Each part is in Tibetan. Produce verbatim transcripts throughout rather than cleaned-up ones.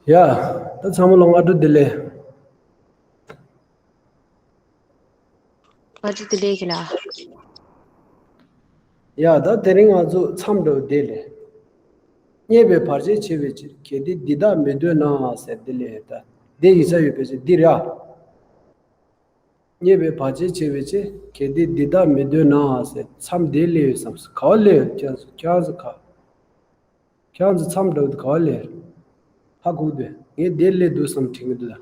ཡ། ད་ཚང་མ་ལ་སྔ་དྲོ་བདེ་ལེགས། སྔ་དྲོ་བདེ་ལེགས་ལགས། ཡ། ད་དེ་རིང་ང་ཚོ་མཚམས་འདྲ་བོ་དེ་ལས། རྙེད་པའི་བར་ཆད་བྱེད་པའི་ཕྱིར། གལ་ཏེ་འདི་དག་མི་འདོད་ན་ཟེར་དེ་ལས། ད་དེ་ཡིག་ཆ་ཡོད་པའི་ཕྱིར་འདི་རེད་ཨ། རྙེད་པའི་བར་ཆད་བྱེད་པའི་ཕྱིར། གལ་ཏེ་འདི་དག་མི་འདོད་ན་ཟེར་མཚམས་དེ་ལས་ཡོད་བསམ། ག་བ་ལས་ཡོད། ཁྱེད་ཚོ་ཁྱེད་ཚོ་ག་ཁྱེད་ཚོ་མཚམས་འདྲ་བོ་ག་བ་ལས་ཧ་གོ་འདུག་ངས་དེ་ལས་འདུག་བསམ་དྲན་གྱི་འདུག་ལ།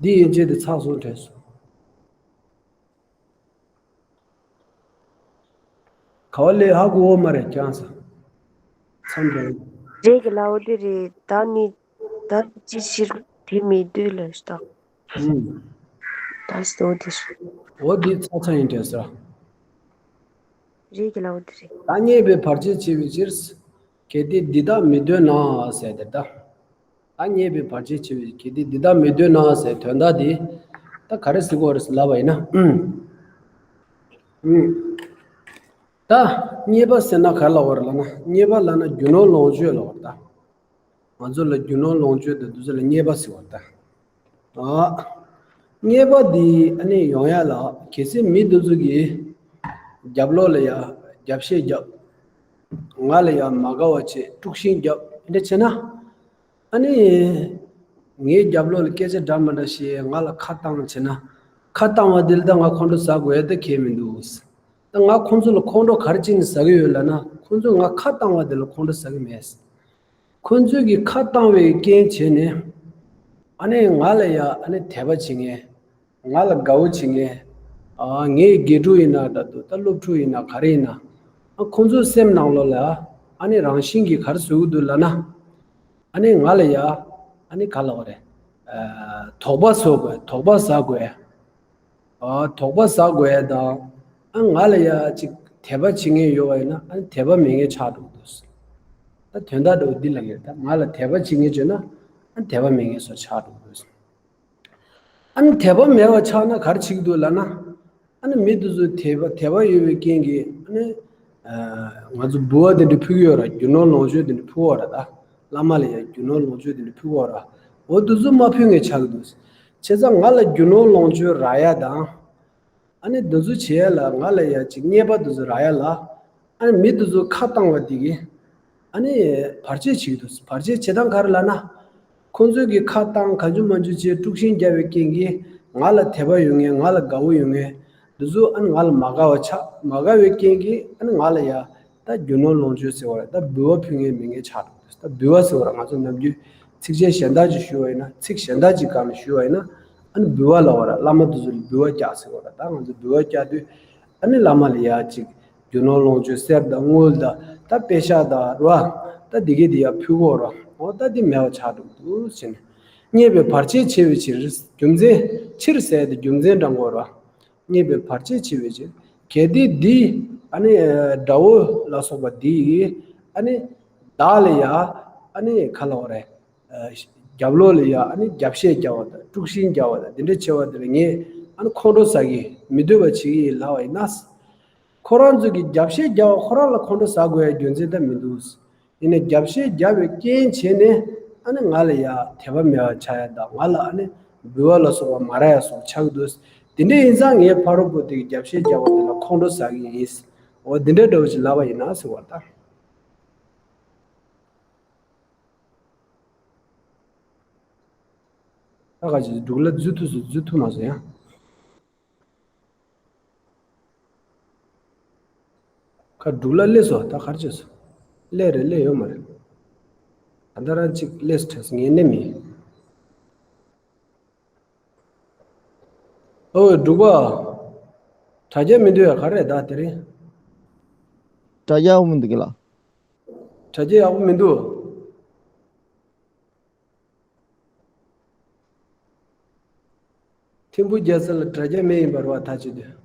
འདི་ཡན་ཆད་དེ་ཚགས་སོང་དྲན་སོང་། ག་བ་ལས་ཧ་གོ་བ་མ་རེད་ཁྱེད་ཚོ། མཚམས་འདྲ་བོ། རེད་ཀྱི་ལའོ་དེ་རེད། ད་ནི་ད་ཅི་ཕྱིར་དེ་མི་འདོད་ལ་ཤ་སྟག་ཨུམ། ད་སྟོ་དེ་སུ། འོ་འདི་ཚ་ཚ་ཡིན་དྲན་ས། རེད་ཀྱི་ལའོ་དེ་རེད། ད་རྙེད་པའི་བར་ཆད་བྱེད་པའི་ཕྱིར། གལ་ཏེ་འདི་དག་མི་འདོད་ན་ཟེར་ཏེ་ད། ད་རྙེད་པའི་བར་ཆད་བྱེད་པའི་གལ་ཏེ་འདི་དག་མི་འདོད་ན་ཟེར་དོན་དག་འདི། ད་ག་རེ་ཟེར་དགོས་རེད་ཟེར་ལབ་པ་ཡིན་ན། ཨུམ། ཨུམ། ད་རྙེད་པ་ཟེར་ན་ག་རེ་ལབ་པ་རེད་ལབ་ན། རྙེད་པ་ལབ་ན་རྒྱུ་ནོར་ལོངས་སྤྱོད་ལབ་པ་རེད་ད། ང་ཚོ་ལ་རྒྱུ་ནོར་ལོངས་སྤྱོད་དང་འདི་ཚོ་ལ་རྙེད་པ་ཟེར་བ་ད། ཨ། རྙེད་པ་འདི་ཨ་ནི་ཡོང་ཡ་ལ་གལ་སྲིད་མི་འདི་ཚོ་གིས་རྒྱབ་ལོགས་ལ་ཡ་རྒྱབ་བཤད་རྒྱབ། ང་ལ་ཡ་མ་དགའ་བ་བྱེད། དཀྲུག་ཤིང་རྒྱབ། འདི་འདྲ་བྱས་ན། ཨ་ནི། ངའི་རྒྱབ་ལོགས་ལ་སྐད་ཆ་འདྲ་མི་འདྲ་བཤད། ང་ལ་ཁ་བཏང་བྱས་ན། ཁ་བཏང་བ་འདི་ལ་ད་ང་ཁོང་ཁྲོ་ཟ་དགོས་ཡ་ད་གལ་མི་འདུག་ད་ང་ཁོང་ཚོ་ལ་ཁོང་ཁྲོ་ག་རེ་བྱས་ནས་ཟ་གི་ཡོད་ལབ་ན། ཁོང་ཚོས་ང་ཁ་བཏང་བ་འདི་ལ་ཁོང་ཁྲོ་ཟ་གི་མེད། ཁོང་ཚོས་ཀྱི་ཁ་བཏང་བའི་རྐྱེན་བྱས་ནས། ཨ་ནི་ང་ལ་ཡ་ཨ་ནི་དད་པ་བྱེད་མཁན། ང་ལ་དགའ་བོ་བྱེད་མཁན། ཨ། ངའི་དགེ་ཕྲུག་ཡིན་ན་ད་དུ་ད་སློབ་ཕྲུག་ཡིན་ན་ག་རེ་ཡིན་ན། ཨ། ཁོང་ཚོའི་སེམས་ནང་ལོགས་ལ་ཨ་ནི་རང་བཞིན་གྱིས་ག་རེ་བཟོ་གི་འདུག་ལབ་ན། ཨ་ནི་ང་ལ་ཡ་ཨ་ནི་ག་ལབ་དགོས་རེད། ཨ། དོགས་པ་བཟོ་དགོས། དོགས་པ་ཟ་དགོས། ཨ། དོགས་པ་ཟ་དགོས་ཡ་དང་། ཨ། ང་ལ་ཡ་ཅིག་དད་པ་བྱེད་མཁན་ཡོད་པ་ཡིན་ན་ཨ་ནི་དད་པ་མེད་མཁན་ཆགས་འགྲོ་གི་འདུག་ད་དོན་དག་འདྲ་བོ་འདི་ལབ་ཡོད། ད་ང་ལ་དད་པ་བྱེད་མཁན་བྱས་ན་ཨ་ནི་དད་པ་མེད་མཁན་བཟོ་ཆགས་འགྲོ་གི་འདུག་ཨ་ནི་དད་པ་མེད་པ་ཆགས་ན་ག་རེ་བྱེད་ཀྱི་འདུག་ལབ་ན། ཨ་ནི་མི་དེ་ཚོས་དད་པ་དད་པ་ཡོད་པའི་རྐྱེན་གྱིས་ཨ་ནི། ཨ། ང་ཚོ་འབུལ་བ་དེ་འདྲ་ཕུལ་གྱི་ཡོད་ར། རྒྱུ་ནོར་ལོངས་སྤྱོད་དེ་འདྲ་ཕུལ་བ་ར། ད་བླ་མ་ལ་ཡང་རྒྱུ་ནོར་ལོངས་སྤྱོད་དེ་འདྲ་ཕུལ་བ་ར། འོ་དེ་ཚོ་མ་ཕུལ་མཁན་ཆགས་ཀྱི་འདུག་བྱས་ཙང་ང་ལ་རྒྱུ་ནོར་ལོངས་སྤྱོད་རག་ཡ་དང་། ཨ་ནི་འདི་ཚོ་བྱེད་ཡ་ལ་ང་ལ་ཡ་ཅིག་རྙེད་པ་འདི་ཚོ་རག་ཡ་ལ། ཨ་ནི་མི་འདི་ཚོ་ཁ་བཏང་བ་འདི་གིས། ཨ་ནི་བར་ཆད་བྱེད་ཀྱི་འདུག་བར་ཆད་བྱེད་སྟངས་ག་རེ་ལབ་ན། ཁོང་ཚོས་ཀྱི་ཁ་བཏང་གང་བྱུང་མང་བྱུང་བྱས་དཀྲུག་ཤིང་རྒྱབ་པའི་རྐྱེན་གྱིས་ང་ལ་དད་པ་ཡོད་མཁན། ང་ལ་དགའ་བོ་ཡོད་མཁན་འདི་ཚོ་ཨ་ནི་ང་ལ་མ་དགའ་བ་ཆགས། མ་དགའ་བའི་རྐྱེན་གྱིས་ཨ་ནི་ང་ལ་ཡ་ད་རྒྱུ་ནོར་ལོངས་སྤྱོད་ཟེར་བ་རེད། ད་འབུལ་བ་ཕུལ་མཁན་མེད་མཁན་ཆགས་འགྲོ་གི་འདུག་ད་འབུལ་བ་ཟེར་བ་ར་ང་ཚོ་ནམ་རྒྱུན་ཚིགས་བཅད་གཞན་དག་ཅིག་ཞུ་བ་ཡིན་ན། ཚིག་གཞན་དག་ཅིག་སྒང་ནས་ཞུ་བ་ཡིན་ན། ཨ་ནི་འབུལ་བ་ལབ་པ་ར། བླ་མ་དེ་ཚོ་ལ་འབུལ་བ་རྒྱག་ཟེར་བ་ར། ད་ང་ཚོ་འབུལ་བ་རྒྱག་དུས་ཨ་ནི་བླ་མ་ལ་ཡ་ཅིག་རྒྱུ་ནོར་ལོངས་སྤྱོད་གསེར་དང་དངུལ་དང་ད་པེ་ཤ་དང་ར། ད་འདི་གས་འདི་ཡ་ཕུལ་གོ་ར། འོ་ད་འདི་མེད་པ་ཆགས་འགྲོ་གི་འདུག་ཟེར་ནས། རྙེད་པའི་བར་ཆད་བྱེད་པའི་ཕྱིར། རྒྱུ་མཚན། ཕྱིར་ཟེར་ཏེ་རྒྱུ་མཚན་དྲང་གོ་ར། རྙེད་པའི་བར་ཆད་བྱེད་པའི་ཕྱིར། གལ་ཏེ་འདི་ཨ་ནི་དགྲ་བོ་ལ་སོགས་པ་འདི་ཨ་ནི་བདག་ལ་ཡ་ཨ་ནི་ག་ལབ་དགོས་རེད། རྒྱབ་ལོགས་ལ་ཡ་ཨ་ནི་རྒྱབ་བཤད་རྒྱབ་པ་དང་དཀྲུག་ཤིང་རྒྱབ་པ་དང་འདི་འདྲ་བྱེད་པ་དེ་ལ་ངས་ཨ་ནི་ཁོང་ཁྲོ་ཟ་གི། མི་འདོད་པ་བྱེད་ཀྱི་ཡིན་ལབ་པ་ཡིན་ན། ཁོ་རང་ཚོ་གི་རྒྱབ་བཤད་རྒྱབ་པ་ཁོ་རང་ལ་ཁོང་ཁྲོ་ཟ་དགོས་ཡ་རྒྱུ་མཚན་ད་མི་འདུག་ཡིན་ནའི་རྒྱབ་བཤད་རྒྱབ་པའི་རྐྱེན་བྱས་ནས་ཨ་ནི་ང་ལ་ཡ་དད་པ་མེད་པ་ཆགས་ཡ་དང་། ང་ལ་ཨ་ནི་འབུལ་བ་ལ་སོགས་པ་མ་རག་ཡ་སོགས་ཆགས་ཀྱི་འདུག་དེ་འདྲ་ཡིན་ཙང་ངས་ཕ་རོལ་པོ་དེ་གི་རྒྱབ་བཤད་རྒྱབ་པ་དེ་ལ་ཁོང་ཁྲོ་ཟ་གི་ཡིན། འོ་འདི་འདྲ་འདྲ་བོ་ཞིག་ལབ་པ་ཡིན་ན་ཟེར་བ་ད། ད་ག་ཅིག་འབྲུག་ལ་འཛུལ་ཐུབ་སོང་། འཛུལ་ཐུབ་མ་སོང་ཡ། ཁ་འབྲུག་ལ་སླེབས་སོང་། ད་ག་རེ་བྱས་སོང་། སླེབས་རེད་སླེབས་ཡོད་མ་རེད། ད་ལྟ་རང་གཅིག་སླེབས་སོང་དྲན་སོང་། ངས་ནས་མིན། ཨོ་འབྲུག་པ། དྲ་རྒྱ་མི་འདུག་ཡ། ག་རེ་རེད་ད་དེ་རིང་། དྲ་རྒྱ་ཡག་པོ་མི་འདུག་གི་ལ། དྲ་རྒྱ་ཡག་པོ་མི་འདུག་ཐིམ་ཕུ་རྒྱལ་ས་ལ་དྲ་རྒྱ་མེད་ཡིན་པ་རེད་པ། ད་ཅི་འདོད།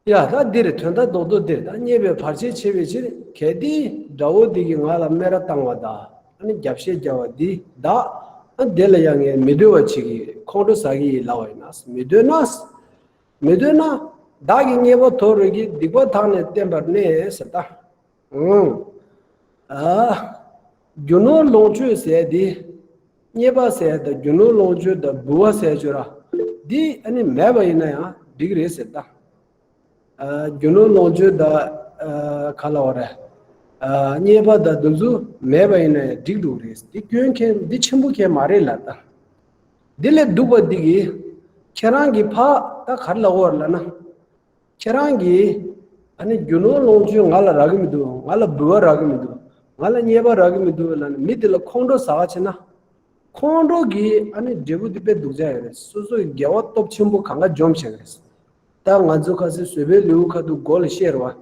ཡ་ད་འདིར་དོན་དག་རྡོག་རྡོག་འདིར། ད་རྙེད་པའི་བར་ཆད་བྱེད་པའི་ཕྱིར། གལ་ཏེ་དགྲ་བོ་འདི་གིས་ང་ལ་སྨད་ར་བཏང་བ་དང་ཨ་ནི་རྒྱབ་བཤད་རྒྱབ་པ་འདི་དག་ཨ་དེ་ལ་ཡང་ངས་མི་འདོད་པ་བྱེད་ཀྱི་ཡིན། ཁོང་ཁྲོ་ཟ་གི་ཡིན་ལབ་པ་ཡིན་ན། མི་འདོད་ན། མི་འདོད་ན། བདག་གི་རྙེད་པ་དོར་རོགས་ཀྱིས། སྡིག་པ་དག་ནི་བསྟན་པར་གནས་ཟེར་ད། ཨང་། ཨ། རྒྱུ་ནོར་ལོངས་སྤྱོད་ཟེར་དེ། རྙེད་པ་ཟེར་དང་རྒྱུ་ནོར་ལོངས་སྤྱོད་དང་འབུལ་བ་ཟེར་ཅོ་ར། འདི་ཨ་ནི་མེད་པ་ཡིན་ན་ཡང་འགྲིག་རེད་ཟེར་ད། ཨ། རྒྱུ་ནོར་ལོངས་སྤྱོད་དང་། ཨ། ག་ལབ་དགོས་རེད། ཨ། རྙེད་པ་དང་འདི་ཚོ་མེད་པ་ཡིན་ན་ཡང་འགྲིག་འགྲོ་གི་རེད། འདི་སྐྱོན་གང་འདི་ཆེན་པོ་གང་མ་རེད་ལབ་ད། འདི་ལས་སྡུག་པ་འདི་གིས་ཁྱེད་རང་གི་ཕ་ད་ག་རེ་ལབ་དགོས་རེད་ལབ་ན། ཁྱེད་རང་གིས་ཨ་ནི་རྒྱུ་ནོར་ལོངས་སྤྱོད་ང་ལ་རག་གི་མི་འདུག་ང་ལ་འབུལ་བ་རག་གི་མི་འདུག་ང་ལ་རྙེད་པ་རག་གི་མི་འདུག་ལབ་ནས་མི་དེ་ལ་ཁོང་ཁྲོ་ཟ་ག་བྱེད་ན། ཁོང་ཁྲོ་གིས་ཨ་ནི་འབྲས་བུ་དེ་དཔེ་སྡུག་ཅག་ཡོད་རེད། སོ་སོའི་དགེ་བ་སྟོབས་ཆེན་པོ་གང་ག་འཇོམས་བྱེད་ཀྱི་རེད། ད་ང་ཚོ་ཁ་སང་བཟོད་པའི་ལེའུ་ཁ་ཐུག་མགོ་ལ་བཤད་རེད་བ།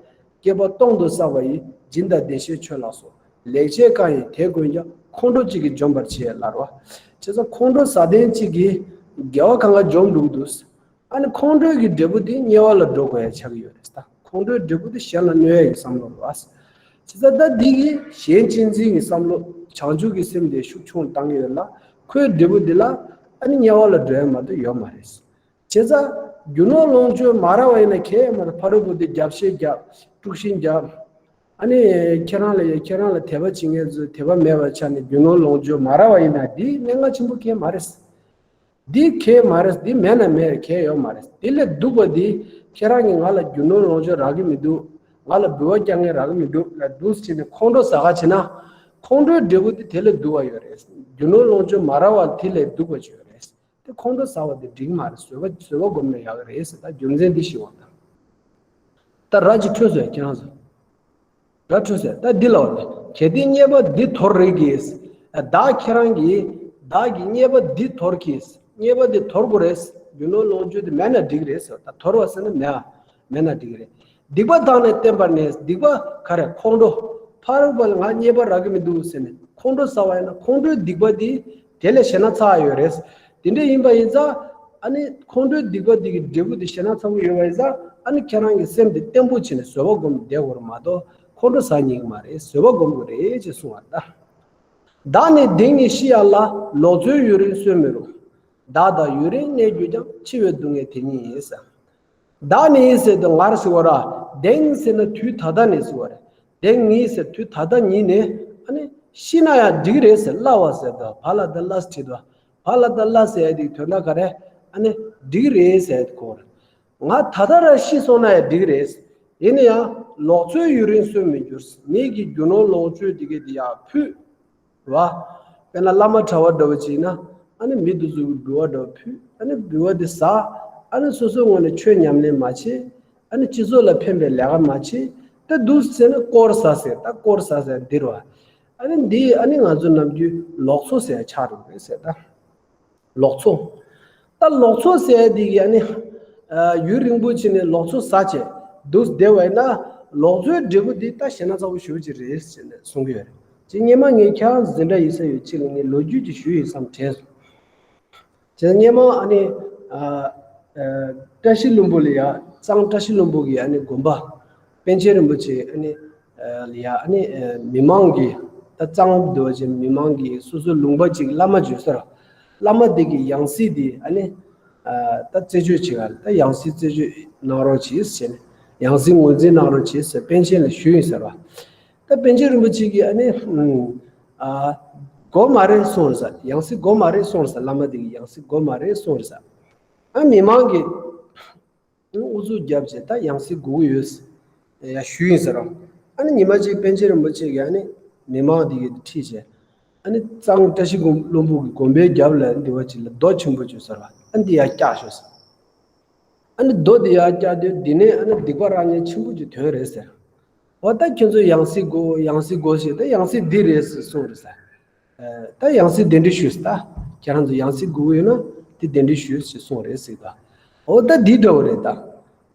བསྐལ་པ་སྟོང་དུ་བསགས་པ་ཡི། སྦྱིན་དང་བདེ་གཤེགས་མཆོད་ལ་སོགས། ལེགས་སྤྱད་གང་ཡིན་དེ་ཀུན་ཀྱང་། ཁོང་ཁྲོ་གཅིག་གིས་འཇོམས་པར་བྱེད་ལབ་རེད་བ། བྱས་ཙང་ཁོང་ཁྲོ་ཟ་མཁན་གཅིག་གིས་དགེ་བ་གང་ག་འཇོམས་འགྲོ་གི་འདུག་ཨ་ནི་ཁོང་ཁྲོའི་གི་འབྲས་བུ་དེ་དམྱལ་བ་ལ་འགྲོ་དགོས་ཡ་ཆགས་ཀྱི་ཡོད་རེད་ད། ཁོང་ཁྲོའི་འབྲས་བུ་དེ་གཞན་ལ་གནོད་ཡ་གི་བསམ་བློ་རེད་བ། བྱས་ཙང་ད་འདི་གི་གཞན་གཅེས་འཛིན་གྱི་བསམ་བློ། བྱང་ཆུབ་ཀྱི་སེམས་དེ་ཤུགས་ཆུང་བཏང་གི་ཡོད་ལ། ཁོའི་འབྲས་བུ་འདི་ལ་ཨ་ནི་དམྱལ་བ་ལ་འགྲོ་ཡ་མ་གཏོགས་ཡོད་མ་རེད། བྱས་ཙང་རྒྱུ་ནོར་ལོངས་སྤྱོད་མ་རག་པ་ཡིན་ན་ཁྱད་མ་རེད། ཕ་རོལ་པོ་དེ་རྒྱབ་བཤད་རྒྱབ། དཀྲུག་ཤིང་རྒྱབ། ཨ་ནི་ཁྱེད་རང་ལ་ཡ་ཁྱེད་རང་ལ་དད་པ་བྱེད་མཁན་ཚོས་དད་པ་མེད་པ་ཆགས་ནས་རྒྱུ་ནོར་ལོངས་སྤྱོད་མ་རག་པ་ཡིན་ན་འདི་གནད་འགག་ཆེན་པོ་གང་མ་རེད། འདི་གང་མ་རེད། འདི་མེད་ན་མེད། གང་ཡོད་མ་རེད། འདི་ལས་སྡུག་པ་འདི་ཁྱེད་རང་གིས་ང་ལ་རྒྱུ་ནོར་ལོངས་སྤྱོད་རག་གི་མི་འདུག་ང་ལ་འབུལ་བ་རྒྱག་མཁན་རག་གི་མི་འདུག་ལབ་འདུག་ཟེར་ནས་ཁོང་ཁྲོ་ཟ་ག་བྱེད་ན། ཁོང་ཁྲོའི་འབྲས་བུ་འདི་དེ་ལས་སྡུག་པ་ཡོད་རེད། རྒྱུ་ནོར་ལོངས་སྤྱོད་མ་རག་པ་དེ་ལས་སྡུག་པ་ཅིག་ཡོད་རེད། དེ་ཁོང་ཁྲོ་ཟ་བ་དེ་འགྲིག་མ་རེད། བཟོད་པ་བཟོད་པ་སྒོམ་ན་ཡག་གི་རེད་ཟེར། ད་རྒྱུ་མཚན་འདི་ཤེས་དགོས་ད། ད་ར་ཅིག་འཕྲོད་སོང་ཁྱེད་རང་ཚོ། ར་འཕྲོད་སོང་ད་འདི་ལ་བ་ལས། གལ་ཏེ་རྙེད་པ་འདི་དོར་རིགས་ཀྱིས། བདག་ཁྱེད་རང་གིས། བདག་གིས་རྙེད་པ་འདི་དོར་གྱིས། རྙེད་པ་འདི་དོར་དགོས་རེད། རྒྱུ་ནོར་ལོངས་སྤྱོད་འདི་མེད་ན་འགྲིག་གི་རེད་ཟེར། ད་དོར་བ་ཟེར་ན་མེད། མེད་ན་འགྲིག་གི་རེད། སྡིག་པ་བདག་ནི་བསྟེན་པར་ནས། སྡིག་པ་ག་རེ་ཁོང་ཁྲོ། ཕ་རོལ་པོ་ལ་ང་རྙེད་པ་རག་གི་མི་འདུག་ཟེར་ནས་ཁོང་ཁྲོ་ཟ་བ་ཡིན་ན་ཁོང་ཁྲོའི་སྡིག་པ་འདི་དེ་ལས་ཞེད་སྣང་ཚ་ཡོད་རེད། དེ་འདྲ་ཡིན་པ་ཡིན་ཙང་། ཨ་ནི་ཁོང་ཁྲོའི་སྡིག་པ་འདི་གི་འབྲས་བུ་འདི་ཞེད་སྣང་ཚ་པོ་ཡོད་པ་ཡིན་ཙང་། ཨ་ནི་ཁྱེད་རང་གི་སེམས་འདི་བརྟན་པོ་བྱས་ནས་བཟོད་པ་སྒོམ་བསྡད་དགོས་རེད་མ་གཏོགས་ཁོང་ཁྲོ་ཟ་ཉན་གི་མ་རེད། བཟོད་པ་སྒོམ་དགོས་རེད་ཅེས་གསུངས་པ་ལྟར། བདག་ནི་གདེང་ཉིད་ཤི་ཡ་ལ། ལོག་འཚོའི་ཡུན་རིང་གསོན་མི་རུང་། བདག་དང་ཡུན་རིང་གནས་གྱུར་ཀྱང་། འཆི་བའི་སྡུག་བསྔལ་དེ་ཉིད་ཡིན་ཟེར། བདག་ནི་ཟེར་དུས་ང་རེད་ཟེར་བ་ར། གདེང་ཟེར་ན་དུས་ད་ལྟ་ནས་ཟེར་བ་རེད། གདེང་ནི་ཟེར་དུས་ད་ལྟ་ཉིད་ནས། ཨ་ནི་ཤི་ན་ཡང་འགྲིག་རེད་ཟེར། སླ་བ་ཟེར་དུས་བ་ལ་ད་ལ་ཟེར་དུས། བ་ལ་ད་ལ་ཟེར་ཡ་དེ་དོན་དག་ག་རེ། ཨ་ནི་འགྲིག་རེད་ཟེར་གོ་རེད། ང་ད་ལྟ་ར་ཤི་སོང་ན་ཡང་འགྲིག་རེད། ཡིན་ན་ཡང་ལོག་འཚོའི་ཡུན་རིང་གསོན་མི་འགྱུར། མི་གི་རྒྱུ་ནོར་ལོངས་སྤྱོད་དེ་གའི་དེ་ཡང་ཕུད། བ། དཔེར་ན་བླ་མ་གྲྭ་པ་འདྲ་བོ་ཅིག་ཡིན་ན། ཨ་ནི་མི་དེ་ཚོ་གི་འབུལ་བ་འདྲ་བོ་ཕུལ། ཨ་ནི་འབུལ་བ་དེ་ཟ། ཨ་ནི་སོ་སོའི་ངོས་ནས་ཆོས་ཉམས་ལེན་མ་བྱེད། ཨ་ནི་སྤྱི་ཚོགས་ལ་ཕན་པའི་ལས་ཀ་མ་བྱེད། ད་འདུག་ཟེར་ན་དཀོར་ཟ་ཟེར། ད་དཀོར་ཟ་ཟེར་འདི་རེད་བ། ཨ་ནི་འདི་ཨ་ནི་ང་ཚོ་ནམ་རྒྱུན་ལོག་འཚོ་ཟེར་ཆགས་འགྲོ་གི་རེད་ཟེར་ད། ལོག་འཚོ། ད་ལོག་འཚོ་ཟེར་ཡ་འདི་གི་ཨ་ནི། ཨ། ཡུན་རིང་པོ་ཕྱིན་ནས་ལོག་འཚོ་ཟ་བྱས་འདུག་བསྡད་པ་ཡིན་ན། ལོག་འཚོའི་འབྲས་བུ་འདི་ད་ཞེད་སྣང་ཚ་པོ་ཞེ་པོ་ཅིག་རེད་ཟེར་ནས་གསུང་གི་ཡོད་རེད། ཅིག་སྔོན་མ་ངས་ཁྱེད་རང་འཛིན་གྲྭ་ཡིན་ས་ཡོད་ཅིག་ལ་ངས་ལོ་རྒྱུས་ཅིག་ཞུས་ཡིན་བསམ་དྲན་སོང་། ཅིག་སྔོན་མ་ཨ་ནི། ཨ། ཨ། བཀྲ་ཤིས་ལྷུན་པོ་ལ་ཡ། གཙང་བཀྲ་ཤིས་ལྷུན་པོ་གི་ཨ་ནི་དགོན་པ། པཎ་ཆེན་རིན་པོ་ཆེ་ཨ་ནི། ཨ། ལ་ཡ་ཨ་ནི། ཨ། མི་མང་གི། ད་གཙང་པོ་འདུག་ཅིག་མི་མང་གི་སོ་སོའི་ལུང་པ་ཅིག་བླ་མ་བྱོན་ས་ར། བླ་མ་དེ་གི་ཡང་སྲིད་དེ་ཨ་ནི། ཨ། ད་རྩད་གཅོད་བྱེད་ག་ལ་ད་ཡང་སྲིད་རྩད་གཅོད་གནང་རོགས་གྱིས་ཟེར་ནས། ཡང་སྲིད་ངོས་འཛིན་གནང་རོགས་གྱིས་ཟེར་པཎ་ཆེན་ལ་ཞུས་ཡིན་ཟེར་བ། ད་པཎ་ཆེན་རིན་པོ་ཆེ་གིས་ཨ་ནི། ཨ། དགོས་མ་རེད་གསུངས་རེད་ཟེར། ཡང་སྲིད་དགོས་མ་རེད་གསུངས་རེད་ཟེར། བླ་མ་དེ་གིས་ཡང་སྲིད་དགོས་མ་རེད་གསུངས་རེད་ཟེར། ཨ། མི་མང་གིས་ཨུ་ཚུགས་བརྒྱབ་བྱས་ད་ཡང་སྲིད་དགོས་ཀྱི་ཡོད་ཟེར་ཡ་ཞུས་ཡིན་ཟེར་རོ། ཨ་ནི་ཉི་མ་གཅིག་པཎ་ཆེན་རིན་པོ་ཆེ་གིས་ཨ་ནི་མི་མང་དེ་གི་ཁྲིད་བྱས། ཨ་ནི་གཙང་བཀྲ་ཤིས་ཀུན་ལྷུན་པོ་གི་དགོན་པའི་རྒྱབ་ལ་འདི་བ་ཅིག་ལ་རྡོ་ཆེན་པོ་ཅིག་ཟེར་བ། ཨ་ནི་འདི་ཡར་བཀྱགས་ཤོག་ཟེར། ཨ་ནི་རྡོ་འདི་ཡར་བཀྱགས་དུས་འདི་ནས་ཨ་ནི་སྡིག་པ་རག་མཁན་ཆེན་པོ་ཅིག་ཐོན་རེད་ཟེར། འོ་ད་ཁྱོད་ཚོ་ཡང་སྲིད་དགོས། ཡང་སྲིད་དགོས་ཞེས། ད་ཡང་སྲིད་འདི་རེད་ཟེར་གསུངས་རེད་ཟེར། ཨ། ད་ཡང་སྲིད་གདན་འདྲེན་ཞུས་ཟེར། ད་ཁྱེད་རང་ཚོ་ཡང་སྲིད་དགོས་ཡོད་ན་དེ་གདན་འདྲེན་ཞུས་ཞེས་གསུངས་རེད་ཟེར་ད། འོ་ད་འདི་འདྲ་བོ་རེད་ད།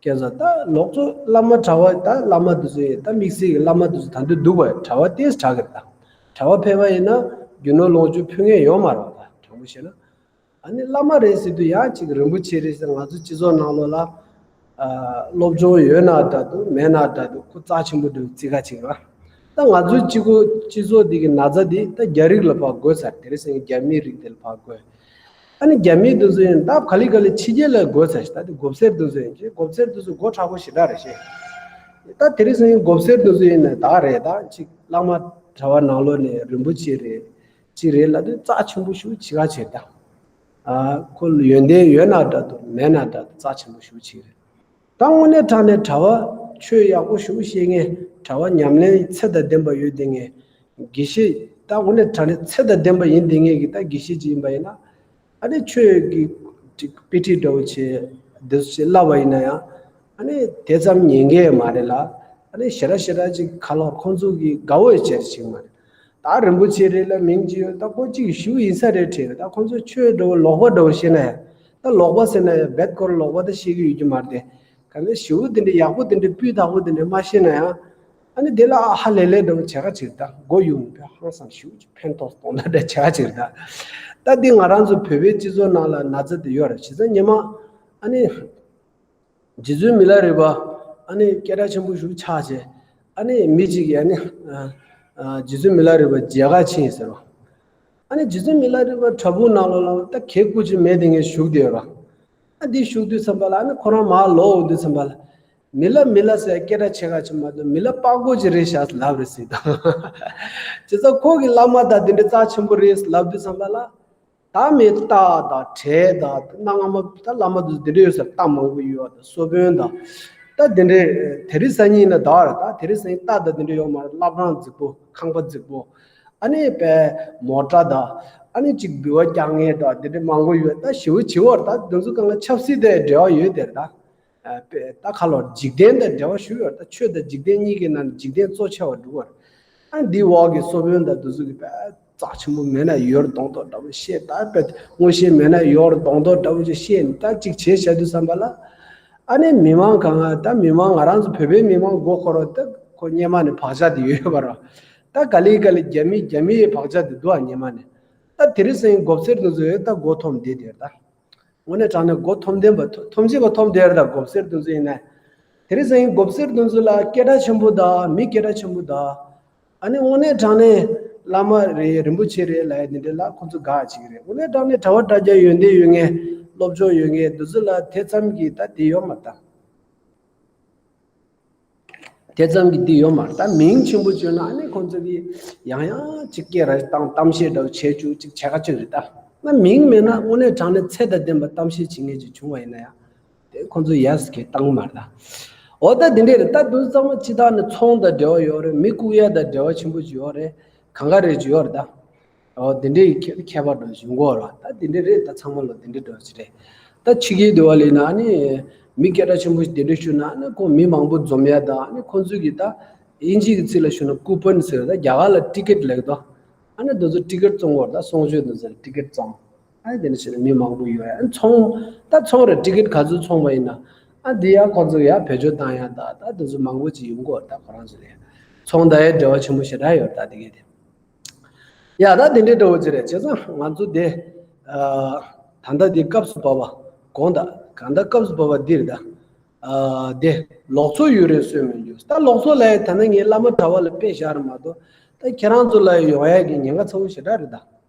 ཁྱེད་ཚོ་ད་ལོག་འཚོ་བླ་མ་གྲྭ་པ། ད་བླ་མ་དེ་ཚོ་ཡིན། ད་དམིགས་བསལ་གྱི་བླ་མ་དེ་ཚོ་ད་འདི་འདུག་པ། གྲྭ་པ་ཏོག་ཙམ་དྲག་གི་རེད་ད། གྲྭ་པ་ཕལ་པ་ཡིན་ན་རྒྱུ་ནོར་ལོངས་སྤྱོད་ཕུལ་མཁན་ཡོད་མ་རེད་ད། དྲང་པོ་བཤད་ན། ཨ་ནི་བླ་མ་རེད་ཟེར་དུས་ཡང་ཅིག་རིན་པོ་ཆེ་རེད་ཟེར། ང་ཚོ་སྤྱི་ཚོགས་ནང་ལོགས་ལ། ཨ། སློབ་སྦྱོང་ཡོད་ན་འདྲ་འདུག་མེད་ན་འདྲ་འདུག་ཁོ་རྩ་ཆེན་པོ་འདྲ་བོ་བརྩི་ག་ཅིག་ར། ད་ང་ཚོའི་སྤྱི་ཁོག་སྤྱི་ཚོགས་འདི་གི་ན་ཚ་འདི་ད་རྒྱ་རིགས་ལ་ཕར་འགོས་ཚར། དེ་རིང་སང་རྒྱ་མིའི་རིགས་དེ་ལ་ཕར་འགོས། ཨ་ནི་རྒྱ་མི་དེ་ཚོ་ཡིན་ད་ག་ལེ་ག་ལེ་ཕྱི་རྒྱལ་ལ་འགོས་ཚར་ཞིག་ད་དེ་མགོ་སེར་དེ་ཚོ་ཡིན་ཅེ། མགོ་སེར་དེ་ཚོ་མགོ་མཁྲེགས་པོ་ཞེ་དྲག་རེད་ཤེ། ད་དེ་རིང་སང་མགོ་སེར་དེ་ཚོ་ཡིན་ན་ད་རེད། ད་ཅིག་བླ་མ། གྲྭ་པ་ནང་ལོགས་ནས་རིན་པོ་ཆེ་རེད། ཅི་རེད་ལབ་དུས་རྩ་ཆེན་པོ་ཞེ་པོ་ཅིག་ག་བྱེད་ད། ཨ་ཁོ་ཡོན་ཏན་ཡོད་ན་འདྲ་འདུག་མེད་ན་འདྲ་འདུག་རྩ་ཆེན་པོ་ཞེ་པོ་ཅིག་རེད། ད་དངོས་གནས་དྲང་གནས་གྲྭ་པ་ཆོས་ཡག་པོ་ཞེ་པོ་ཤེས་མཁན། གྲྭ་པ་ཉམས་ལེན་ཚད་དང་ལྡན་པ་ཡོད་བསྡད་མཁན་དགེ་བཤེས། ད་དངོས་གནས་དྲང་གནས་ཚད་དང་ལྡན་པ་ཡིན་བསྡད་མཁན་གྱི་ད་དགེ་བཤེས་ཅིག་ཡིན་པ་ཡིན་ན། ཨ་ནི་ཆོས་ཀྱི་དཔེ་ཁྲིད་འདྲ་བོ་བྱས་འདི་ཚོ་བྱས་བསླབ་པ་ཡིན་ན་ཡང་། ཨ་ནི་དེ་ཙམ་ཉན་གི་མ་རེད་ལ། ཨ་ནི་ཞེ་དྲག་ཞེ་དྲག་ཅིག་ག་ལོར་ཁོང་ཚོ་གི་དགའ་བོ་ཡོད་ཅེར་ཅིག་མ་རེད། ད་རིན་པོ་ཆེ་རེད་ལ་མིང་ཅིག་ཡོད། ད་ཁོ་ཅིག་ཞུ་ཡིན་ས་རེད་དྲན། ད་ཁོང་ཚོ་ཆོས་འདྲ་བོ་ལོག་པ་འདྲ་བོ་བཤད་ན་ཡང་། ད་ལོག་པ་ཟེར་ན་ཡང་རྦད་ཁོ་རང་ལོག་པ་ད་བཤད་གི་ཡོད་ཀྱི་མ་རེད་དེ། ག་ནས་ཞེ་པོ་དེ་འདྲ་ཡག་པོ་དེ་འདྲ་སྤུས་དག་པོ་དེ་འདྲ་མ་བཤད་ན་ཡང་། ཨ་ནི་དེ་ལ་ཨ་ཧ་ལས་ལས་འདྲ་བོ་བྱེད་ག་ཅིག་ད་མགོ་ཡུ་མི་ཕན་ཧང་སང་ཞེ་པོ་ཅིག་ཕན་ཐོགས་གཏོང་ད་འདྲ་བྱེད་ག་ཅིག་ད། ད་འདི་ང་རང་ཚོ་བོད་པའི་སྤྱི་ཚོགས་ནང་ལ་ན་ཚ་དེ་ཡོད་རེད། བྱས་ཙང་སྔོན་མ་ཨ་ནི་རྗེ་བཙུན་མི་ལ་རས་པ་ཨ་ནི་སྐད་གྲགས་ཆེན་པོ་ཞེ་པོ་ཆགས་བྱས། ཨ་ནི་མི་གཅིག་གིས་ཨ་ནི་ཨ་ཨ་རྗེ་བཙུན་མི་ལ་རས་པ་མཇལ་ག་ཕྱིན་ཟེར་བ། ཨ་ནི་རྗེ་བཙུན་མི་ལ་རས་པ་བྲག་ཕུག་ནང་ལོགས་ལ་ད་གད་སྐུ་ཅིག་མེད་དེ་ངས་བཞུགས་བསྡད་ཡོད་ར། ཨ་འདི་བཞུགས་དུས་ཙམ་པ་ལ་ཨ་ནི་ཁོ་རང་མར་ལོག་འོང་དུས་ཙམ་པ་ལ། མི་ལ་མི་ལ་ཟེར་སྐད་གྲགས་ཆེ་ག་ཅིག་མ་གཏོགས་མི་ལ་པགས་ཀོ་ཅིག་རེད་ཤག་ལབ་རེད་ཟེར་དང་། བྱས་ཙང་ཁོ་གི་བླ་མ་དང་དེ་འདྲ་རྩ་ཆེན་པོ་རེད་ལབ་དུས་ཙམ་པ་ལ། ད་མི་རྟ་དང་བྲེ་དང་གནའ་སྔ་མོ་ད་བླ་མ་དུ་དེ་འདྲ་ཡོད་ས་རྟ་མང་པོ་ཡོད་དང་སོ་བོན་དང་། ད་དེ་འདྲའི་དེ་རིང་སང་ཉིན་ན་ད་ར་ད་དེ་རིང་སང་ཉིན་རྟ་དང་དེ་འདྲ་ཡོད་མ་རེད། བླ་བྲང་རྫིག་པོ་ཁང་པ་རྫིག་པོ། ཨ་ནི་པའི་མོ་ཊ་དང་། ཨ་ནི་གཅིག་འབུལ་བ་རྒྱག་མཁན་དང་དེ་འདྲ་མང་པོ་ཡོད། ད་ཞེ་པོ་བྱེད་བར་ད་དེ་ཚོ་གང་ལ་ཆབ་སྲིད་དང་འབྲེལ་བ་ཡོད་དེར་ད། ཨ་པའི་ད་ཁ་ལོར་འཇིག་རྟེན་དང་འབྲེལ་བ་ཞུ་ཡོད། ད་ཆོས་དང་འཇིག་རྟེན་གཉིས་ཀྱི་ནང་ནས་འཇིག་རྟེན་གཙོ་ཆེ་བ་འགྲོ་བར། ཨ་འདི་འོག་གི་སོ་བོན་དང་དེ་ཚོ་གི་པའི་རྩ་ཆེན་པོ་མེད་ན་ཡོད་རེད་མདོག་མདོག་འདྲ་བོ་བཤད། ད་པའི་མངོན་ཤེས་མེད་ན་ཡོད་རེད་མདོག་མདོག་འདྲ་བོ་ཅིག་བཤད། ད་ཅིག་བྱས་བྱ་དུས་ཙམ་པ་ལ། ཨ་ནི་མི་མང་གང་ང་ད་མི་མང་ང་རང་ཚོ་བོད་པའི་མི་མང་མགོ་འཁོར་བ་ད་ཁོ་སྔོན་མ་ནས་བག་ཆགས་དེ་ཡོད་ཡོད་པ་རེད། ད་ག་ལེ་ག་ལེ་རྒྱ་མི་རྒྱ་མིའི་བག་ཆགས་དེ་འདུག་ཨ་སྔོན་མ་ནས། ད་དེ་རིང་སང་ཉིན་མགོ་སེར་དེ་ཚོ་ཡོད་ད་མགོ་འཐོམ་བསྡད་དེ་ད། དངོས་གནས་དྲང་གནས་མགོ་འཐོམ་བསྡད་པ་ཐོ་ཐོམ་ཆེ་བ་འཐོམ་བསྡད་ཡོད་རེད་ད་མགོ་སེར་དེ་ཚོ་ཡིན་ན། དེ་རིང་སང་ཉིན་མགོ་སེར་དེ་ཚོ་ལ་སྐད་གྲགས་ཆེན་པོ་དང་མི་སྐད་གྲགས་ཆེན་པོ་དང་། ཨ་ནི་དངོས་གནས་དྲང་གནས་བླ་མ་རེད་རིན་པོ་ཆེ་རེད་ལབ་ཡ་དེ་འདྲ་ལ་ཁོང་ཚོ་དགའ་བྱེད་ཀྱི་རེད། དངོས་གནས་དྲང་གནས་གྲྭ་པ་གྲྭ་རྒྱ་ཡོན་ཏན་ཡོད་མཁན་སློབ་སྦྱོང་ཡོད་མཁན་དེ་ཚོ་ལ་དེ་ཙམ་གྱི་ད་དེ་ཡོད་མ་རེད་ད། དེ་ཙམ་གྱི་འདི་ཡོད་མ་རེད། ད་མིང་ཆེན་པོ་བརྗོད་ན་ཨ་ནི་ཁོང་ཚོ་གིས་ཡང་ཡང་ཅིག་སྐད་ར་བཏང་གཏམ་བཤད་འདྲ་བོ་བྱས་བཅུག་ཅིག་བྱེད་ཁ་ཅིག་རེད་ད། ན་མིང་མེད་ན་དངོས་གནས་དྲང་གནས་ཚད་དང་ལྡན་པ་གཏམ་བཤད་བྱེད་མཁན་ཅིག་བྱུང་བ་ཡིན་ན་ཡང་། དེ་ཁོང་ཚོ་ཡས་ཀྱི་བཏང་མ་རེད་ད། འོ་ད་འདི་འདྲས་རེད། ད་དུང་ཚང་མ་སྤྱི་བཏང་ནས་ཚོང་དང་འབྲེལ་བ་ཡོད་རེད། མི་བཀུག་ཡ་དང་འབྲེལ་བ་ཆེན་པོ་ཅིག་ཡོད་རེད། གང་ག་རེ་ཅིག་ཡོད་རེད་ད། ཨོ་དེ་འདྲའི་ཁྱད་ཁྱད་པར་འདྲ་བྱུང་གོ་ར། ད་དེ་འདྲ་རེད། ད་ཚང་མ་ལ་དེ་འདྲ་འདྲ་བ་ཞིག་རེད། ད་ཕྱི་རྒྱལ་དུ་བ་ལས་ན་ཨ་ནི་མི་སྐད་གྲགས་ཆེན་པོ་ཞིག་དེ་འདྲ་ཞུ་ན་ཨ་ནི་ཁོང་མི་མང་པོ་འཛོམས་ཡ་ད་ཨ་ནི་ཁོང་ཚོས་ཀྱི་ད་དབྱིན་ཇི་གི་ཚིག་ལ་ཞུ་ན་ཀུ་པོན་ཟེར། ད་རྒྱ་གར་ལ་ཊི་ཀེ་ཊི་ལབ་ད། ཨ་ནི་དེ་ཚོ་ཊི་ཀེ་ཊི་བཙོང་གོ་ར། ད་གསུང་ཆོས་དེ་ཚོ་ཊི་ཀེ་ཊི་བཙོང་། ཨ་ནི་དེ་འདྲ་བྱས་ན་མི་མང་པོ་ཡོད་ཡ། ཨ་ནི་ཚོང་ད་ཚོང་རེད། ཊི་ཀེ་ཊི་ག་ཚོད་བཙོང་བ་ཡིན་ན་ཨ་འདི་ཡ་ཁོང་ཚོ་ཡ་བེད་སྤྱོད་བཏང་ཡ་ད་ད་དེ་ཚོ་མང་པོ་ཅིག་ཡོང་གོ་ར། ད་ཁོ་རང་ཚོ་ལ་ཚོང་ད་ཡ་འབྲེལ་བ་ཆེན་པོ་ཞེ་དྲག་ཡོད་ར། ད་དེ་གས་དེ། ཡ་ད་དེ་འདྲའི་འདྲ་བོ་ཅིག་རེད། བྱས་ཙང་ང་ཚོ་དེ་ཨ་ད་ལྟ་དེ་སྐབས་སུ་བབ་པ་དགོངས་དག་གང་ལྟར་སྐབས་སུ་བབ་པ་འདི་རེད་ད། ཨ་དེ་ལོག་འཚོ་ཡུན་རིང་གསོན་མི་འགྱུར། ད་ལོག་འཚོ་ལབ་ཡ་ད་ནི་ངས་བླ་མ་གྲྭ་པ་ལ་དཔེ་བཞག་རེད་མ་གཏོགས་ད་ཁྱེད་རང་ཚོ་ལ་ཡོང་ཡ་གི་ཉེན་ཁ་ཚ་བོ་ཞེ་དྲག་རེད་ད།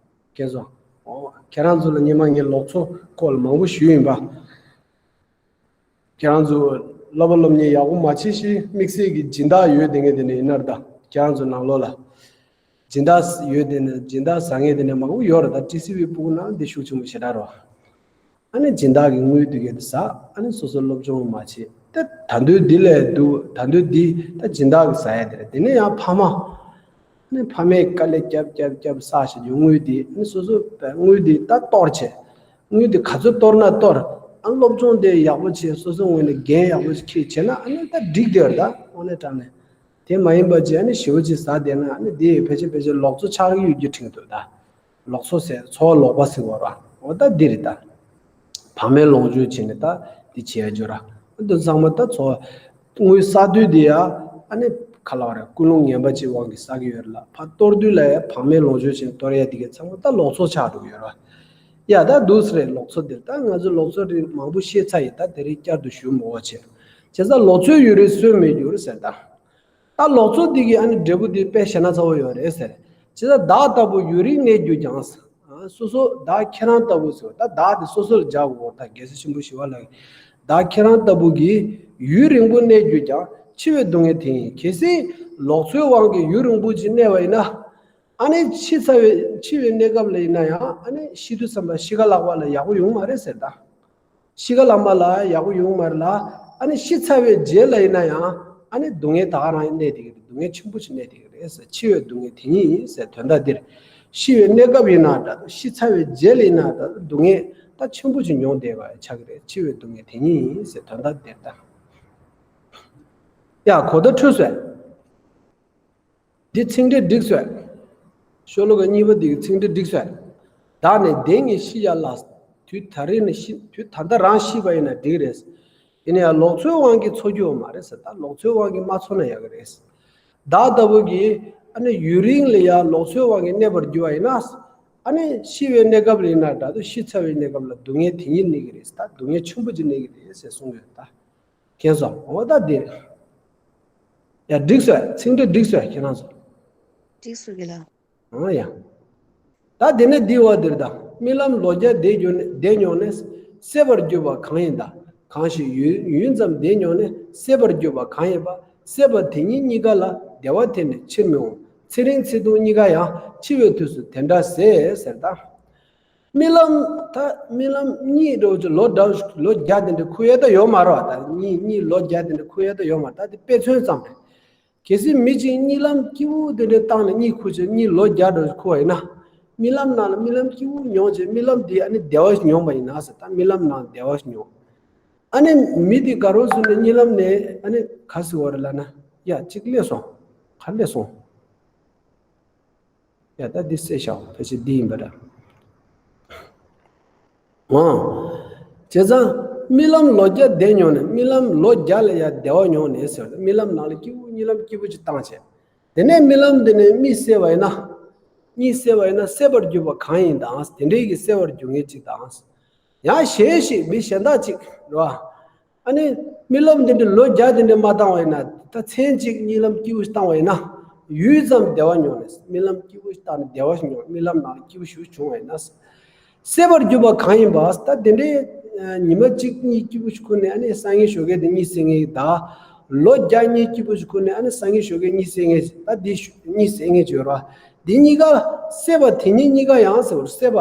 མཁྱེན་སོང་། ཨོ་ཁྱེད་རང་ཚོ་ལ་སྔོན་མ་ངས་ལོག་འཚོ་སྐོར་ལ་མང་པོ་ཞུས་ཡིན་པ། ཁྱེད་རང་ཚོ་སློབ་པ་སློབ་གཉེར་ཡག་པོ་མ་བྱེད་ཤེས་དམིགས་བསལ་གྱི་སྦྱིན་བདག་ཡོད་དེ་ངས་དེ་ནས་ཡིན་ན་རེད་ད། ཁྱེད་རང་ཚོ་ནང་ལོགས་ལ་སྦྱིན་བདག་ཡོད་དེ་ནས་སྦྱིན་བདག་ཟ་ངེས་དེ་ནས་མང་པོ་ཡོད་རེད་ད། ཊི་སི་ཝི་ཕྲུ་གུ་ནང་འདི་ཤུགས་ཆེན་པོ་ཞེ་དྲག་རེད་བ། ཨ་ནི་སྦྱིན་བདག་གི་དངུལ་དེ་གས་དེ་ཟ། ཨ་ནི་སོ་སོ་སློབ་སྦྱོང་མ་བྱེད་དེ། ད་དུང་འདི་ལས་སྡུག་ད་དུང་འདི་ད་སྦྱིན་བདག་གི་ཟ་ཡ་དེ་རེད། དེ་ནས་ཡང་ཕ་མ། ནི་ཕ་མས་དཀའ་ལས་རྒྱབ་རྒྱབ་རྒྱབ་བསགས་བཞག་རྒྱུ་དངུལ་དེ་ནི་སོ་སོ་དངུལ་དེ་ད་གཏོར་བྱས། དངུལ་དེ་ག་ཚོད་གཏོར་ན་གཏོར། ཨ་སློབ་སྦྱོང་དེ་ཡག་པོ་བྱས། སོ་སོ་ངོས་ནས་འགན་ཡག་པོ་ཞིག་འཁྱེར་བྱས་ན་ཨ་ནི་ད་འགྲིག་དེ་རེད་ད། དངོས་གནས་དྲང་གནས། དེ་མ་ཡིན་པ་བྱས་ཨ་ནི་ཞེ་པོ་ཅིག་ཟ་བསྡད་ན་ཨ་ནི་དེ་ཕལ་ཆེར་ཕལ་ཆེར་ལོག་འཚོ་ཆགས་ཀྱི་ཡོད་རྒྱུ་དྲན་གྱི་འདུག་ད། ལོག་འཚོ་ཟེར་འཚོ་བ་ལོག་པ་ཟེར་བ་ར། འོ་ད་འདི་རེད་ད། བག་མེད་ལོངས་སྤྱོད་བྱས་ནས་ད་འདི་བྱེད་ཡ་འཇོ་ར། འདི་ཚང་མ་ད་འཚོ་བ། དངུལ་བསགས་དུས་འདི་ཡ་ཨ་ནི་ག་ལ་བ་རེད། ཀུན་སློང་ངན་པ་ཅིག་དབང་གིས་བསགས་ཀྱི་ཡོད་རེད་ལ། ཕར་གཏོར་དུས་ལ་ཡ་བག་མེད་ལོངས་སྤྱོད་བྱས་ནས་གཏོར་ཡ་འདི་གས་ཚང་མ་ད་ལོག་འཚོ་ཆགས་འགྲོ་གི་ཡོད་ར། ཡ་ད་འདུག་སེ་རེད། ལོག་འཚོ་འདིར་ད་ང་ཚོ་ལོག་འཚོ་རིགས་མང་པོ་བཤད་ཚར་ཡིན། ད་དེ་རིང་བསྐྱར་དུ་ཞུ་མི་དགོས་བྱས། བྱས་ཙང་ལོག་འཚོའི་ཡུན་རིང་གསོན་མི་འགྱུར་ཟེར་ད། ད་ལོག་འཚོ་འདི་གི་ཨ་ནི་འབྲས་བུ་འདི་དཔེ་ཞེ་ན་ཚ་བོ་ཡོད་རེད་ཟེར། ཇི་ལྟར་བདག་ལྟ་བུ་ཡུན་རིང་གནས་གྱུར་ཀྱང་། སོ་སོ་བདག་ཁྱེད་རང་ལྟ་བུ་ཟེར་བ་ད་བདག་དེ་སོ་སོ་ལ་སྦྱར་དགོས་ད། རྒྱལ་སྲས་ཆེན་པོ་ཞི་བ་ལྷ་གིས་བདག་ཁྱེད་རང་ལྟ་བུ་གིས་ཡུན་རིང་པོ་གནས་གྱུར་ཀྱང་འཆི་བའི་སྡུག་བསྔལ་དེ་ཡིན། གལ་སྲིད་ ལོག་འཚོའི་དབང་གིས་ཡུན་རིང་པོ་ཅིག་གནས་པ་ཡིན་ན། ཨ་ནི་འཆི་ཚར་བའི་འཆི་བའི་གནས་སྐབས་ལ་ཡིན་ན་ཡང་ཨ་ནི་ཤི་དུས་ཙམ་པ་ཤི་ཁ་ལག་པ་ལ་ཡག་པོ་ཡོང་མ་རེད་ཟེར་ད། ཤི་ཁ་ལག་པ་ལ་ཡག་པོ་ཡོང་མ་རེད་ལ། ཨ་ནི་ཤི་ཚར་བའི་རྗེས་ལ་ཡིན་ན་ཡང་ཨ་ནི་སྡུག་བསྔལ་ད་ག་རང་གནས་བསྡད་ཀྱི་རེད། སྡུག་བསྔལ་ཆེན་པོ་ཅིག་གནས་བསྡད་ཀྱི་རེད་ཟེར། འཆི་བའི་སྡུག་བསྔལ་དེ་ཉིད་ཡིན་ཟེར། དོན་དག་འདིར་ཤི་བའི་གནས་སྐབས་ཡིན་ན་འདྲ། ཤི་ཚར་བའི་རྗེས་ལ་ཡིན་ན་འདྲ། སྡུག་བསྔལ་ད་ཆེན་པོ་ཅིག་མྱོང་བསྡད་པ་ཆགས་ཀྱི་རེད། འཆི་བའི་སྡུག་བསྔལ་དེ་ཉིད་ཡིན་ཟེར། དོན་དག་འདིར་ད། ཡ་གོ་བརྡ་འཕྲོད་སོང་། འདི་ཚིག་འགྲེལ་འགྲིག་སོང་། ཤོ་ལོ་ཀ་གཉིས་པ་འདི་གི་ཚིག་འགྲེལ་འགྲིག་སོང་། བདག་ནི་བདེན་ངེས་ཤི་ཡ་ལ། དུས་ད་རེས་ནི་ཤི། དུས་ད་ལྟ་རང་ཤི་བ་ཡིན་ན་འགྲིག་རེད། ཡིན་ན་ཡང་ལོག་འཚོའི་དབང་གིས་འཚོ་རྒྱུ་ཡོད་མ་རེད་ཟེར། ད་ལོག་འཚོའི་དབང་གིས་མ་འཚོ་ན་ཡག་གི་རེད། བདག་ལྟ་བུ་གིས་ཨ་ནི་ཡུན་རིང་ལ་ཡང་ལོག་འཚོའི་དབང་གིས་གནས་པར་གྱུར་བ་ཡིན་ན། ཨ་ནི་ཤི་བའི་གནས་སྐབས་ལ་ཡིན་ན་འདྲ། དུ་ཤི་ཚར་བའི་གནས་སྐབས་ལ་སྡུག་བསྔལ་དེ་ཉིད་གནས་ཀྱི་རེད། ད་སྡུག་བསྔལ་ཆེན་པོ་ཅིག་གནས་ཀྱི་རེད་ཟེར་གསུངས་ཡོད་ད། མཁྱེན་སོང་། འོ་ད་འདི་རེད། ཡ་འགྲིག་སོང་། ཚིག་འགྲེལ་འགྲིག་སོང་། ཁྱེད་རང་ཚོ། འགྲིག་སོང་གི་ལ། ཨང་ཡ། ད་དེ་ནས་འདི་བ་འདིར་ད། རྨི་ལམ་ལོ་བརྒྱ་བདེ་འགྱོ་ནས་བདེ་མྱོང་ནས་སད་པར་གྱུར་པ་གང་ཡིན་ད། གང་ཞིག་ཡུན་ཡུན་ཙམ་བདེ་མྱོང་ནས་སད་པར་གྱུར་པ་གང་ཡིན་པ། སད་པ་དེ་ཉིད་གཉིས་ཀ་ལ་བདེ་བ་དེ་ནི་ཕྱིར་མི་འོང་། ཚེ་རིང་ཚེ་ཐུང་གཉིས་ཀ་ཡང་འཆི་བའི་དུས་སུ་དེ་འདྲ་ཟད་ཟེར་ད། རྨི་ལམ་ད་རྨི་ལམ་གཉིད་འགྲོ་ཅིག་ལོ་བརྒྱ་ལོ་བརྒྱ་དེ་འདྲ་ཁུག་ཡ་ད་ཡོད་མ་རེད་བ། ད་གཉིད་གཉིད་ལོ་བརྒྱ་དེ་འདྲ་ཁུག་ཡ་ད་ཡོད་མ་རེད། ད་དེ་དཔེ་མཚོན་ཙམ་རེད། གལ་སྲིད་མི་གཅིག་གཉིད་ལམ་སྐྱིད་པོ་དེ་འདྲ་བཏང་ནས་གཉིད་ཁུག་ཅིག་གཉིད་ལོ་བརྒྱ་འགྲོ་ཅིག་ཁུག་པ་ཡིན་ན། རྨི་ལམ་ནང་ལ་རྨི་ལམ་སྐྱིད་པོ་མྱོང་ཅིག་རྨི་ལམ་དེ་ཨ་ནི་བདེ་བ་ཞིག་མྱོང་པ་ཡིན་ན་ཟེར། ད་རྨི་ལམ་ནང་བདེ་བ་ཞིག་མྱོང་། ཨ་ནི་མི་དེ་དགའ་རོགས་སུ་ནས་གཉིད་ལམ་ནས་ཨ་ནི་ག་ཟེར་བ་རེད་ལབ་ན། ཡ་གཅིག་སླེབས་སོང་། ག་སླེབས་སོང་། ཡ་ད་འདི་གསལ་བཞག་ཕལ་ཆེར་འདི་ཡིན་པ་འདྲ། འོང་། བྱས་ཙང་རྨི་ལམ་ལོ་བརྒྱ་བདེ་མྱོང་ནས། རྨི་ལམ་ལོ་བརྒྱ་ལ་ཡང་བདེ་བ་མྱོང་ནས་ཟེར། རྨི་ལམ་ནང་ལ་སྐྱིད་པོ་གཉིད་ལམ་སྐྱིད་པོ་ཅིག་བཏང་བྱས། དེ་ནས་རྨི་ལམ་དེ་ནས་གཉིད་སད་པ་ཡིན་ན། གཉིད་སད་པ་ཡིན་ན་སད་པར་གྱུར་པ་གང་ཡིན་དང་། དེ་འདྲའི་གི་སད་པར་གྱུར་མཁན་ཅིག་དང་། ཡང་གཞན་ཞིག་མི་གཞན་དག་ཅིག་རེད་བ། ཨ་ནི་རྨི་ལམ་འདི་འདྲ་ལོ་བརྒྱ་འདི་འདྲ་མ་བཏང་བ་ཡིན་ན། ད་མཚན་གཅིག་གཉིད་ལམ་སྐྱིད་པོ་ཞིག་བཏང་བ་ཡིན་ན། ཡུད་ཙམ་བདེ་བ་མྱོང་ནས། རྨི་ལམ་སྐྱིད་པོ་ཞིག་བཏང་ནས་བདེ་བ་ཞིག་མྱོང་། རྨི་ལམ་ནང་ལ་སྐྱིད་པོ་ཞིག་བྱུང་བ་ཡིན་ན། སད་པར་གྱུར་པ་གང་ཡིན་པ། ད་དེ་འདྲའི་ཉི་མ་གཅིག་གཉིད་སྐྱིད་པོ་ཞིག་ཁུག་ནས་ཨ་ནི་སང་ཉིན་ཞོགས་ཀས་དེ་གཉིད་སད་མཁན་གྱི་དང་། ལོ་བརྒྱ་གཉིད་སྐྱིད་པོ་ཞིག་ཁུག་ནས་ཨ་ནི་སང་ཉིན་ཞོགས་ཀས་གཉིད་སད་མཁན། ད་འདི་གཉིད་སད་མཁན་བྱོས་ར། འདི་གཉིས་ཀ་སད་པ་དེ་ཉིད་གཉིས་ཀ་ཡང་ཟེར་བར། སད་པ་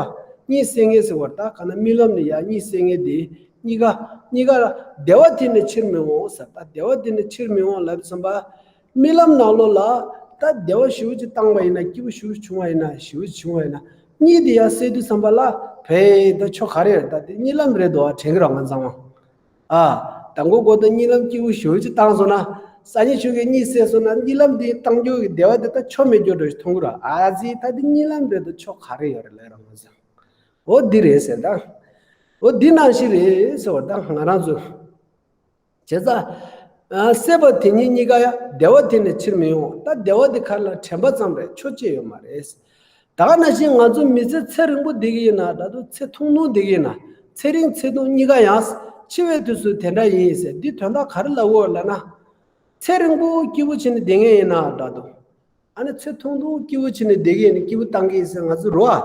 གཉིད་སད་མཁན་ཟེར་བར། ད་ག་ན་རྨི་ལམ་ནས་ཡང་གཉིད་སད་མཁན་དེ། གཉིས་ཀ་གཉིས་ཀ་ལ་བདེ་བ་དེ་ནི་ཕྱིར་མི་འོང་ཟེར། ད་བདེ་བ་དེ་ནི་ཕྱིར་མི་འོང་ལབ་ཙམ་པ། རྨི་ལམ་ནང་ལོགས་ལ་ད་བདེ་བ་ཞེ་པོ་ཅིག་བཏང་བ་ཡིན་ན། སྐྱིད་པོ་ཞེ་པོ་ཅིག་བྱུང་བ་ཡིན་ན། ཞེ་པོ་ཅིག་བྱུང་བ་ཡིན་ན། གཉིད་དེ་ཡང་སད་དུས་ཙམ་པ་ལ་ཕེ་ད་ཆོ་ག་རེ་རེད། ད་དེ་གཉིད་ལམ་རེད་འདུག་ཨ། དྲན་གི་ར་ང་ཚང་མ། ཨ། དང་པོ་གོ་ད་གཉིད་ལམ་སྐྱིད་པོ་ཞེ་པོ་ཅིག་བཏང་སོང་ན། སང་ཉིན་ཞོགས་ཀས་གཉིད་སད་སོང་ན། གཉིད་ལམ་དེ་བཏང་རྒྱུ་གི་བདེ་བ་དེ་ད་ཆོ་མེད་རྒྱུ་འདྲ་ཞིག་མཐོང་གི་ར། ཨ་ཙི་ད་དེ་གཉིད་ལམ་རེད་འདུག་ཆོ་ག་རེ་ཡོད་རེད་ལབ་ར་ང་ཚང་། འོ་འདི་རེད་ཟེར་ད། འོ་འདི་ནང་བཞིན་རེད་ཟེར་བ་ད་ང་རང་ཚོ། བྱས་ཙང་། ཨ། སད་པ་དེ་ཉིད་གཉིས་ཀ་ཡང་བདེ་བ་དེ་ནི་ཕྱིར་མི་འོང་། ད་བདེ་བ་དེ་ག་རེ་ལ་དྲན་པ་ཙམ་རེད། ཆོ་ཅི་ཡོད་མ་རེད། ད་ག་ནང་བཞིན་ང་ཚོ་མི་ཚེ་ཚེ་རིང་པོ་བསྡད་ཀྱི་ཡིན་ན་འདྲ་འདུག་ཚེ་ཐུང་ཐུང་བསྡད་ཀྱི་ཡིན་ན། ཚེ་རིང་ཚེ་ཐུང་གཉིས་ཀ་ཡང་འཆི་བའི་དུས་སུ་དེ་འདྲ་ཡིན་ཟེར། འདི་དོན་དག་ག་རེ་ལབ་དགོས་ལབ་ན། ཚེ་རིང་པོ་སྐྱིད་པོ་བྱས་ནས་བསྡད་མཁན་ཡིན་ན་འདྲ་འདུག་ཨ་ནི་ཚེ་ཐུང་ཐུང་སྐྱིད་པོ་བྱས་ནས་བསྡད་ཀྱི་ཡིན་ན། སྐྱིད་པོ་བཏང་གི་ཡིན་ཟེར་ང་ཚོ་རོ། ཨ།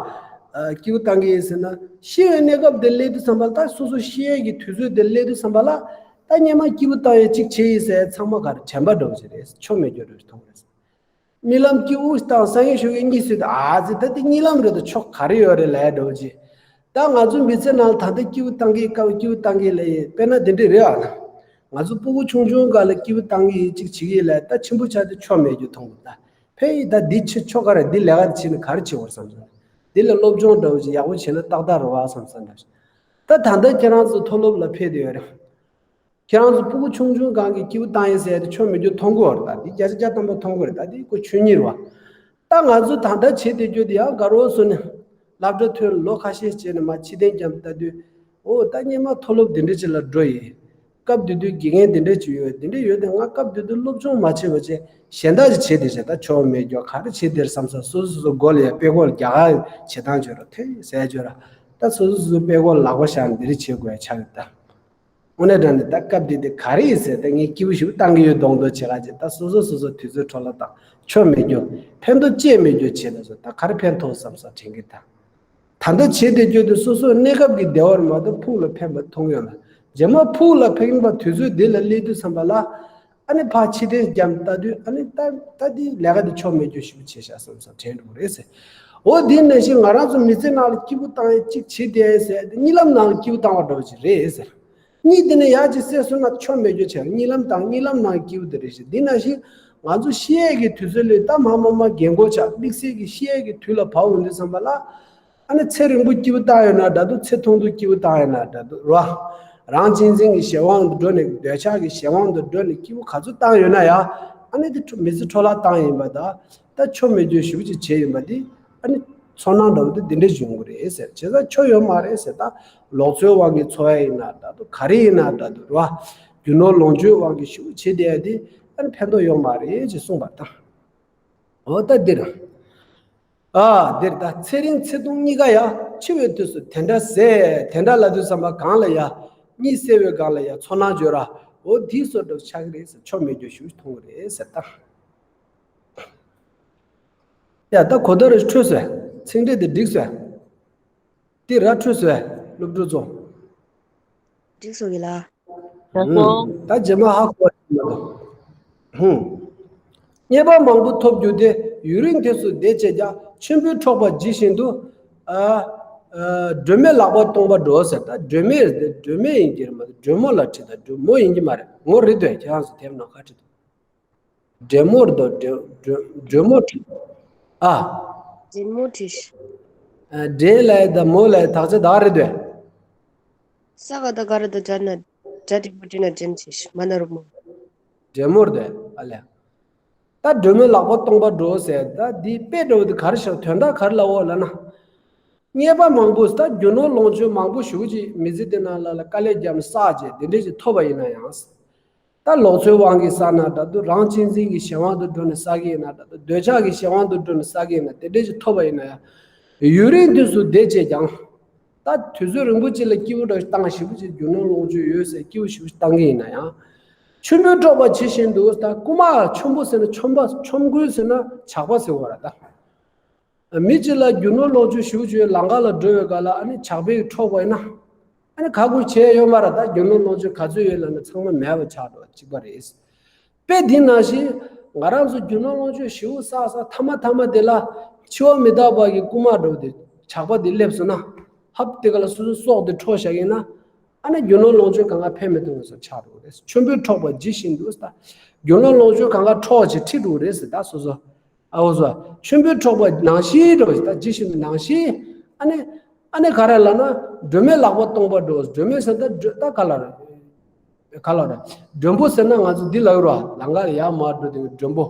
སྐྱིད་པོ་བཏང་གི་ཡིན་ཟེར་ན། ཤི་བའི་གནས་སྐབས་དེ་སླེབས་དུས་ཙམ་པ་ལ། ད་སོ་སོ་ཤི་ཡས་ཀྱི་དུས་ཚོད་དེ་སླེབས་དུས་ཙམ་པ་ལ། ད་སྔོན་མ་སྐྱིད་པོ་བཏང་ཡས་གཅིག་བྱས་ཡིན་ཟེར་ཚང་མ་ག་རེ་དྲན་པ་འདྲ་བོ་ཞིག་རེད། ཆོ་མེད་རྒྱུ་འདྲ་ཞིག་མཐོང་གི་རེད། རྨི་ལམ་སྐྱིད་པོ་བཏང་སང་ཉིན་ཞོགས་ཀས་གཉིད་སད་དུས། ཨ་ཙི་ད་དེ་གཉིད་ལམ་རེད་འདུག་ཆོ་ག་རེ་ཡོད་རེད་ལབ་ཡས་འདྲ་བོ་ཅིག་ད་ང་ཚོ་མི་ཚེ་ནང་ལ་ད་ལྟ་སྐྱིད་པོ་བཏང་གི་ཡིན། སྐབས་སྐྱིད་པོ་བཏང་གི་ཡིན་ལབ་ཡས། དཔེར་ན་དེ་འདྲས་རེད་ཨ། ང་ཚོ་སྤུ་གུ་ཆུང་ཆུང་སྒང་ལ་སྐྱིད་པོ་བཏང་གི་ཡིན་གཅིག་བྱེད་ཀྱི་ཡིན་ལབ་ཡས། ད་ཆེན་པོ་ཆགས་དུས་ཆོ་མེད་རྒྱུ་མཐོང་གི་ད། ཕེ་ཡིས་ད་འདི་ཆེ་ཆོ་ག་རེད། འདི་ལས་ཀ་འདི་བྱས་ནས་ག་རེ་བྱེད་དགོས་བསམ་སོང་། འདི་ལ་སློབ་སྦྱོང་འདྲ་བོ་ཅིག་ཡག་པོ་བྱས་ན་ཏག་ཏག་རེད་བ་བསམ་བསམ་འདྲ། ད་ད་ལྟ་ཁྱེད་རང་ཚོ་མཐོ་སློབ་ལ་ཕེབས་བསྡད་ཡོད་རེད། ཁྱེད་རང་ཚོ་སྤུ་གུ་ཆུང་ཆུང་སྒང་གི་སྐྱིད་པོ་བཏང་ཡིན་ཟེར་ཡ་དེ་ཆོ་མེད་རྒྱུ་མཐོང་གི་ཡོད་རེད། ད་འདི་བརྒྱ་ཆ་བརྒྱ་ཐམ་པ་མཐོང་གི་རེད། ད་འདི་ཁོ་ཆོས་ཉིད་རེད་བ། ད་ང་ཚོ་ད་ལྟ་བྱེད་བསྡད་རྒྱུ་དེ་ཡང་དགའ་རོགས་སོང་ནས་སློབ་གྲྭ་ཐོན་ལོ་ཁ་ཤས་བྱས་ནས་མར་ཕྱིར་འཐེན་བརྒྱབ་ལྟ་དུས། འོ་ད་སྔོན་མ་མཐོ་སློབ་འདི་འདྲ་ཅིག་ལ་འགྲོ་ཡིན། སྐབས་དེ་དུས་དགེ་རྒན་འདི་འདྲ་ཅིག་ཡོད། འདི་འདྲ་ཡོད་དེ་ང་སྐབས་དེ་དུས་སློབ་སྦྱོང་མ་བྱས་པ་བྱས་གཞན་དག་ཅིག་བྱས་བསྡད་བྱས། ད་ཆོ་མེད་རྒྱུ་ག་རེ་བྱས་བསྡད་རེད་བསམ་སོང་། སོ་སོ་སོ་སོ་མགོ་ལ་ཡ་དཔེ་ཀློག་རྒྱག་ག་བྱེད་སྟངས་བྱོས་ར་ཐེ་ཟེར་བྱོས་ར། ད་སོ་སོ་སོ་སོ་དཔེ་ཀློག་ལག་པ་བཞག་ནས་འདི་འདྲ་བྱེད་དགོས་ཡ་ཆགས་ཡོད་ད། དངོས་གནས་དྲང་གནས་ད་སྐབས་འདི་དེ་ག་རེ་ཡིན་ཟེར་ཏེ་ངས་སྐྱིད་པོ་ཞིག་བཏང་གི་ཡོད་མདོག་མདོག་བྱེད་ག་བྱེད། ད་སོ་སོ་སོ་སོ་དུས་ཚོད་འཕྲོ་བརླག་དང་ཆོ་མེད་རྒྱུ། ཕན་ཐོགས་ཅི་ཡང་མེད་རྒྱུ་བྱེད་ད་སོ། ད་ག་རེ་ཕན་ཐོགས་བསམ་སོང་དྲན་གི་ད། ད་ལྟ་བྱེད་བསྡད་རྒྱུ་དེ་སོ་སོའི་གནས་སྐབས་ཀྱི་བདེ་བ་རེད་མ་གཏོགས་ཕུགས་ལ་ཕན་པ་མཐོང་ཡོད་ལ། རྗེས་མ་ཕུགས་ལ་ཕན་པ་དུས་ཚོད་འདི་ལ་སླེབས་དུས་ཙམ་པ་ལ། ཨ་ནི་ཕར་ཕྱིར་དྲན་རྒྱབ་ལྟ་དུས། ཨ་ནི་ད་ད་འདི་ལས་ཀ་འདི་ཆོ་མེད་རྒྱུ་ཞེ་པོ་བྱས་ཤག་བསམ་བསམ་དྲན་འགྲོ་གི་རེད་ཟེར། འོ་འདི་ནང་བཞིན་ང་རང་ཚོ་མི་ཚེ་ནང་ལ་སྐྱིད་པོ་བཏང་ཡས་གཅིག་བྱེད་བསྡད་ཡས་ཟེར། འདི་གཉིད་ལམ་ནང་ལ་སྐྱིད་པོ་བཏང་བ་འདྲ་བོ་ཅིག་རེད་ཟེར། གཉིད་དེ་ནས་ཡར་ཅིག་སད་སོང་ན་ཆོ་མེད་རྒྱུ་བྱས། གཉིད་ལམ་དང་གཉིད་ལམ་ནང་སྐྱིད་པོ་དེ་རེད་ཟེར། འདི་ནང་བཞིན་ང་ཚོ་ཤི་ཡས་ཀྱི་དུས་ཚོད་ལ་ད་མ་མ་མ་རྒན་གོག་ཆགས། དམིགས་བསལ་གྱི་ཤི་ཡས་ཀྱི་དུས་ལ་བབ་འོང་དུས་ཙམ་པ་ལ། ཨ་ནི་ཚེ་རིང་པོ་སྐྱིད་པོ་བཏང་ཡོད་ན་འདྲ་འདུག། ཚེ་ཐུང་ཐུང་སྐྱིད་པོ་བཏང་ཡོད་ན་འདྲ་འདུག་ར། རང་གཅེས་འཛིན་གྱི་གཞན་དབང་དུ་འགྲོ་ནས། འདོད་ཆགས་ཀྱི་གཞན་དབང་དུ་འགྲོ་ནས་སྐྱིད་པོ་ག་ཚོད་བཏང་ཡོད་ན་ཡང་། ཨ་ནི་དེ་འཕྲོ་མི་ཚེ་འཕྲོ་བརླག་བཏང་ཡིན་པ་དང་། ད་ཆོ་མེད་རྒྱུ་ཞེ་པོ་ཅིག་བྱས་ཡིན་པ་འདི། ཨ་ནི་ཚོར་སྣང་འདྲ་བོ་འདི་འདི་འདྲ་ཞིག་ཡོང་གི་རེད་ཟེར། བྱས་ཙང་ཆོ་ཡོད་མ་རེད་ཟེར། ད་ལོག་འཚོའི་དབང་གིས་འཚོ་ཡ་ཡིན་ན་འདྲ་འདུག། ག་རེ་ཡིན་ན་འདྲ་འདུག་ར། རྒྱུ་ནོར་ལོངས་སྤྱོད་དབང་གིས་ཞེ་པོ་བྱས་བསྡད་ཡ་འདི། ཨ་ནི་ཕན་ཐོགས་ཡོད་མ་རེད་ཅེས་གསུངས་པ་དང་། འོ་ད་འདིར། ཨ་འདིར་ད་ཚེ་རིང་ཚེ་ཐུང་གཉིས་ཀ་ཡ། འཆི་བའི་དུས་སུ་དེ་འདྲ་ཟེར། དེ་འདྲ་ལབ་དུས་ཙམ་པ་སྒང་ལ་ཡ། གཉིད་སད་པའི་སྒང་ལ་ཡ་ཚོར་སྣང་བརྗོད་ར། འོ་དེའི་བཟོ་འདྲ་ཆགས་ཀྱི་རེད་ཟེར། ཆོ་མེད་རྒྱུ་ཞེ་པོ་མཐོང་གི་རེད་ཟེར་ད། ཡ་ད་གོ་བརྡ་རེ་འཕྲོད་སོང་། ཚིག་འགྲེལ་དེ་འགྲིག་སོང་། དེ་ར་འཕྲོད་སོང་། སློབ་ཕྲུག་ཚོ། འགྲིག་སོང་གི་ལ། ད་སོང་། ད་རྗེས་མ་ཧ་གོ་བ་ཞིག་མ་གཏོགས། ཧུམ། རྙེད་པ་མང་པོ་ཐོབ་རྒྱུ་དེ། ཡུན་རིང་དུས་སུ་བདེ་སྐྱེད་ཀྱང་། ཆེན་པོས་འཕྲོག་པ་ཇི་བཞིན་དུ། ཨ། ཨ། སྒྲོན་མེ་ལག་པ་སྟོང་པ་འགྲོ་ཟེར། ད་སྒྲོན་མེ་དེ་སྒྲོན་མེ་ཡིན་གྱི་རེད་མ་གཏོགས་སྒྲོན་མོ་ལ་བྲིས། ད་སྒྲོན་མོ་ཡིན་གྱི་མ་རེད། ངོ་རེད་དོ། ཁྱེད་རང་ཚོ་དེབ་ནང་ག་བྲིས་འདུག། སྒྲེན་མོ་རེད་དོ། སྒྲེན་སྒྲེན་སྒྲེན་མོ་བྲིས། ཨ། སྒྲེན་མོ་བྲིས། ཨ། སྒྲེན་ལབ་ཡས་དང་མོ་ལབ་ཡས་དག་ཆ་དག་རེད་དོ། ས་ག་བཏགས་སྒ་ར་བཏགས་སྒྲ་ན། སྒྲ་འགྲེང་བུ་འགྲེ་ན་སྒྲེན་བྱས། མ་ན་རོ་མོ། སྒྲེན་མོ་རེད་དོ། ཨ་ལས། ད་སྒྲོན་མེ་ལག་པ་སྟོང་པ་འགྲོ་ཟེར། ད་འདི་དཔེ་འདྲ་བོ་འདི་ག་རེ་བྱས། དོན་དག་ག་རེ་ལབ་འོ་ལབ་ན། རྙེད་པ་མང་པོ། ད་རྒྱུ་ནོར་ལོངས་སྤྱོད་མང་པོ་ཞེ་པོ་ཅིག་མི་ཚེ་འདི་ནང་ལ་ལ་དཀའ་ལས་བརྒྱབ་ནས་བསགས་བྱས་དེ་འདྲ་ཞིག་ཐོབ་པ་ཡིན་ན་ཡང་། ད་ལོག་འཚོའི་དབང་གིས་བསགས་ན་འདྲ་འདུག། རང་གཅེས་འཛིན་གྱི་གཞན་དབང་དུ་འགྲོ་ནས་བསགས་ཀྱི་ཡིན་ན་འདྲ་འདུག། འདོད་ཆགས་ཀྱི་གཞན་དབང་དུ་འགྲོ་ནས་བསགས་ཀྱི་ཡིན་ན། དེ་འདྲ་ཞིག་ཐོབ་པ་ཡིན་ན་ཡང་། ཡུན་རིང་དུས་སུ་བདེ་སྐྱེད་ཀྱང་། ད་དུས་ཚོད་རིང་པོ་ཅིག་ལ་སྐྱིད་པོ་འདྲ་བཏང་། ཞེ་པོ་ཅིག་རྒྱུ་ནོར་ལོངས་སྤྱོད་ཡོད་ཟེར་སྐྱིད་པོ་ཞེ་པོ་ཅིག་བཏང་གི་ཡིན་ན་ཡང་། ཆོམ་པོས་འཕྲོག་པ་ཇི་བཞིན་དུ། ད་རྐུ་མ་ཆོམ་པོ་ཟེར་ན་ཆོམ་པ། ཆོམ་རྐུན་ཟེར་ན་ཇག་པ་ཟེར་བ་རེད་ད། མི་གཅིག་ལ་རྒྱུ་ནོར་ལོངས་སྤྱོད་ཞེ་པོ་ཅིག་ལམ་ཁ་ལ་འགྲོ་བའི་སྐབས་ལ་ཨ་ནི་ཇག་པས་འཕྲོག་པ་ཡིན་ན། ཨ་ནི་ཁག་ཁུར་བྱས་ཡོད་མ་རེད། ད་རྒྱུ་ནོར་ལོངས་སྤྱོད་ག་ཚོད་ཡོད་ལབ་ན་ཚང་མ་མེད་པ་ཆགས་འགྲོ་བ་གཅིག་པ་རེད། དཔེ་འདི་ནང་བཞིན་ང་རང་ཚོ་རྒྱུ་ནོར་ལོངས་སྤྱོད་ཞེ་པོ་བསགས་བསགས་མཐའ་མ་མཐའ་མ་དེ་ལ་འཆི་བ་མི་རྟག་པ་གི་རྐུ་མ་འདྲ་བོ་དེ་ཇག་པ་དེ་སླེབས་སོང་ན། ཧབ་དེ་ག་ལ་སོ་སོའི་སྲོག་དེ་འཕྲོག་བཞག་ཡིན་ན། ཨ་ནི་རྒྱུ་ནོར་ལོངས་སྤྱོད་གང་ག་ཕན་མི་ཐོགས་པ་བཟོ་ཆགས་འགྲོ་གི་རེད། ཆོམ་པོས་འཕྲོག་པ་ཇི་བཞིན་དུ་ཟེར། ད་རྒྱུ་ནོར་ལོངས་སྤྱོད་གང་ག་འཕྲོག་བྱས་ཁྲིད་འགྲོ་གི་རེད་ཟེར། ད་སོ་སོ། ཨ་འོ་སོ། ཆོམ་པོས་འཕྲོག་པ་ནང་བཞིན་འགྲོ་ཞིག། ད་ཇི་བཞིན་དུ་ནང་བཞིན། ཨ་ནི། ཨ་ནི་ག་རེ་ལབ་ན། སྒྲོན་མེ་ལག་པ་སྟོང་པ་འགྲོ། སྒྲོན་མེ་ཟེར་ད་སྒྲོ་ད་ག་ལ་རེད། ག་ལ་རེད། སྒྲོན་པོ་ཟེར་ན་ང་ཚོ་འདི་ལ་ཡོད་ར། ལམ་ཁ་ལ་ཡར་མར་འགྲོ་དུས་སྒྲོན་པོ།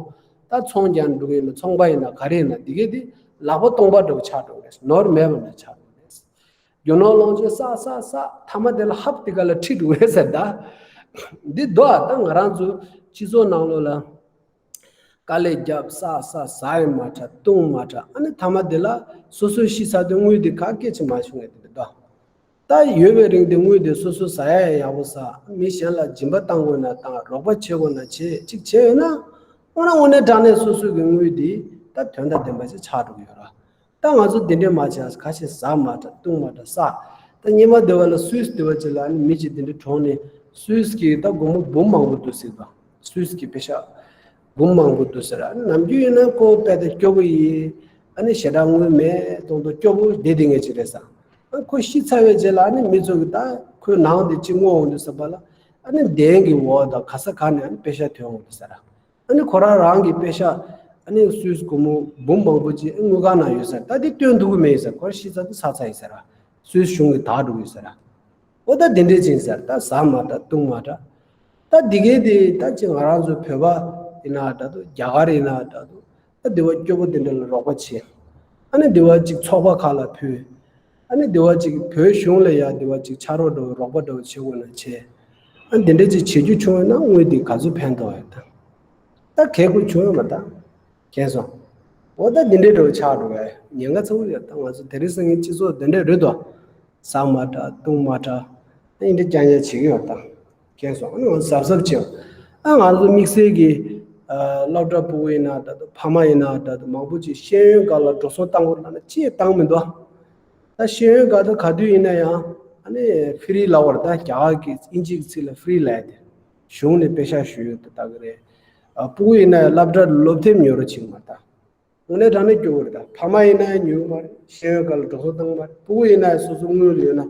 ད་ཚོང་རྒྱག་འགྲོ་གི་ཡིན་ན་ཚོང་པ་ཡིན་ན་ག་རེ་ཡིན་ན་འདི་གས་འདི་ལག་པ་སྟོང་པ་འགྲོ་ཆགས་འགྲོ་གི་རེད། ནོར་མེད་པ་འདྲ་ཆགས་འགྲོ་གི་རེད། རྒྱུ་ནོར་ལོངས་སྤྱོད་བསགས་བསགས་བསགས་མཐའ་མ་དེ་ལ་ཧབ་དེ་ག་ལ་ཁྲིད་འགྲོ་གི་རེད་ཟེར་ད། འདི་འདུག་ཨ། ད་ང་རང་ཚོ་སྤྱི་ཚོགས་ནང་ལོགས་ལ། དཀའ་ལས་བརྒྱབ་བསགས་བསགས་ཟ་ཡང་མ་དྲག། བཏུང་མ་དྲག། ཨ་ནི་མཐའ་མ་དེ་ལ་སོ་སོའི་ཤི་ཚར་དུས་དངུལ་དེ་ག་སྐད་ཅིག་མ་བྱུང་ངས་དེ་འདྲ་འདུག། ད་ཡོད་པའི་རིང་དེ་དངུལ་དེ་སོ་སོ་ཟ་ཡ་ཡང་ཡག་པོ་ཟ། མི་གཞན་ལ་སྦྱིན་པ་བཏང་དགོས་ན་བཏང་། རོགས་པ་བྱེད་དགོས་ན་བྱེད། གཅིག་བྱས་ཡོད་ན། དངོས་གནས་དངོས་གནས་དྲང་གནས་སོ་སོ་གི་དངུལ་དེ་ད་དོན་དང་ལྡན་པ་ཞིག་ཆགས་འགྲོ་གི་ཡོད་ར། ད་ང་ཚོ་འདི་འདྲས་མ་བྱས། ཁ་ཤས་ཟ་མ་དྲག། བཏུང་མ་དྲག། བསགས། ད་སྔོན་མ་དེ་བ་ལ་སུད་སི་དེ་བ་ཅིག་ལ་ཨ་ནི་མི་གཅིག་དེ་འདྲས་གྲོངས་ནས། སུད་སི་གི་ད་སྒོར་མོ་འབུམ་མང་པོ་འདུག་ཟེར་བ། སུད་སི་གི་པེ་ཤག་འབུམ་མང་པོ་འདུག་ཟེར། ཨ་ནི་ནམ་རྒྱུན་ཡིན་ན་ཁོ་དཔེ་ད་སྐྱོ་པོ་ཡིན། ཨ་ནི་ཞེ་དྲག་དངུལ་མེད་མདོག་མདོག་སྐྱོ་པོ་བསྡད་བསྡད་མཁན་ཅིག་རེད་ཟེར། ཨ་ཁོ་ཤི་ཚར་བའི་རྗེས་ལ་ཨ་ནི་མི་ཚོ་གི་ད་ཁོའི་ནང་དེ་ཅིག་སྔོག་འོང་དུས་ཙམ་པ་ལ། ཨ་ནི་གདན་གྱི་འོག་དང་ག་ས་ག་ནས་ཨ་ནི་པེ་ཤག་ཐོན་འོང་དུས་ཟེར། ཨ་ནི་ཁོ་རང་རང་གི་པེ་ཤག་ཨ་ནི་སུད་སི་སྒོར་མོ་འབུམ་མང་པོ་ཅིག་དངུལ་ཁང་ནང་ཡོད་ཟེར། ད་དེ་སྟོན་ཐུབ་ཀྱི་མེད་ཟེར། ཁོ་ཤི་ཚར་དུས་ཚར་ཚར་ཡིན་ཟེར། སུད་སི་གཞུང་གིས་བདག་འགྲོ་གི་ཡོད་ཟེར། འོ་ད་དེ་འདྲས་ཅིག་ཡིན་ཟེར། ད་ཟ་མ་དྲག། བཏུང་མ་དྲག། ད་འདི་གའི་དེ་ད་ཅིག་ང་རང་ཚོ་བོད་པ་ཡིན་ན་འདྲ་འདུག། རྒྱ་གར་ཡིན་ན་འདྲ་འདུག། ད་དེ་བ་སྐྱོ་པོ་དེ་འདྲ་ལ་རོགས་པ་བྱེད། ཨ་ནི་དེ་བ་ཅིག་ཚོགས་པ་ཁག་ལ་ཕུལ། ཨ་ནི་དེ་བ་ཅིག་བོད་གཞུང་ལ་ཡ་དེ་བ་ཅིག་ཕྱག་རོགས་འདྲ་བོ་རོགས་པ་འདྲ་བོ་བྱེད་དགོས་ན་བྱེད། ཨ་ནི་དེ་འདྲ་ཅིག་བྱེད་རྒྱུ་བྱུང་བ་ན་དངུལ་དེ་ག་ཚོད་ཕན་ཐོགས་ཡོད་ད། ད་གལ་ཁུར་བྱུང་ཡོད་མ་ད། མཁྱེན་སོང་། འོ་ད་འདི་འདྲའི་འདྲ་བོ་ཆགས་འགྲོ་བས་ཉེན་ཁ་ཚ་བོ་རེད། ད་ང་ཚོ་དེ་རིང་སང་ཉིན་སྤྱི་ཚོགས་འདི་འདྲ་རེད་དོ། ཟ་མ་དྲག། བཏུང་མ་དྲག། ཨ་ནི་འདི་རྐྱང་རྐྱང་བྱེད་ཀྱི་ཡོད་ད། མཁྱེན་སོང་། ཨ་ནི་ང་ཚོ་གཟབ་གཟབ་བྱེད། ཨ་ང་ཚོ་དམིགས་བསལ་གྱི་ཨ་སློབ་གྲྭ་ཕྲུ་གུ་ཡིན་ན་འདྲ་འདུག། ཕ་མ་ཡིན་ན་འདྲ་འདུག། མང་པོ་ཅིག་ཤེས་ཡོན་སྒང་ལ་འགྲོ་སོང་བཏང་དགོས་ལབ་ན་ཅིས་བཏང་མི་འདུག། ད་ཤེས་ཡོན་སྒང་དུ་ག་དུས་ཡིན་ན་ཡང་ཨ་ནི་ཧྥི་རི་ལབ་པ་རེད། ད་རྒྱ་གར་གྱི་དབྱིན་ཇི་གི་ཚིག་ལ་ཧྥི་རི་ལབ་ཡ་དེ། གཞུང་ནས་དཔེ་ཤག་ཞུ་ཡོད་དུ་ལྟ་གི་རེད། ཨ་སྤུ་གུ་ཡིན་ན་ཡང་སློབ་གྲྭར་སློབ་དེབ་ཉོ་རོགས་བྱེད་ཀྱི་མ་རེད་ད། དངོས་གནས་དྲང་གནས་སྐྱོ་བོ་རེད་ད། ཕ་མ་ཡིན་ན་ཡང་ཉོ་གི་མ་རེད། ཤེས་ཡོན་སྒང་ལ་འགྲོ་སོང་བཏང་གི་མ་རེད། སྤུ་གུ་ཡིན་ན་ཡང་སོ་སོ་དངུལ་ཡོད་ན་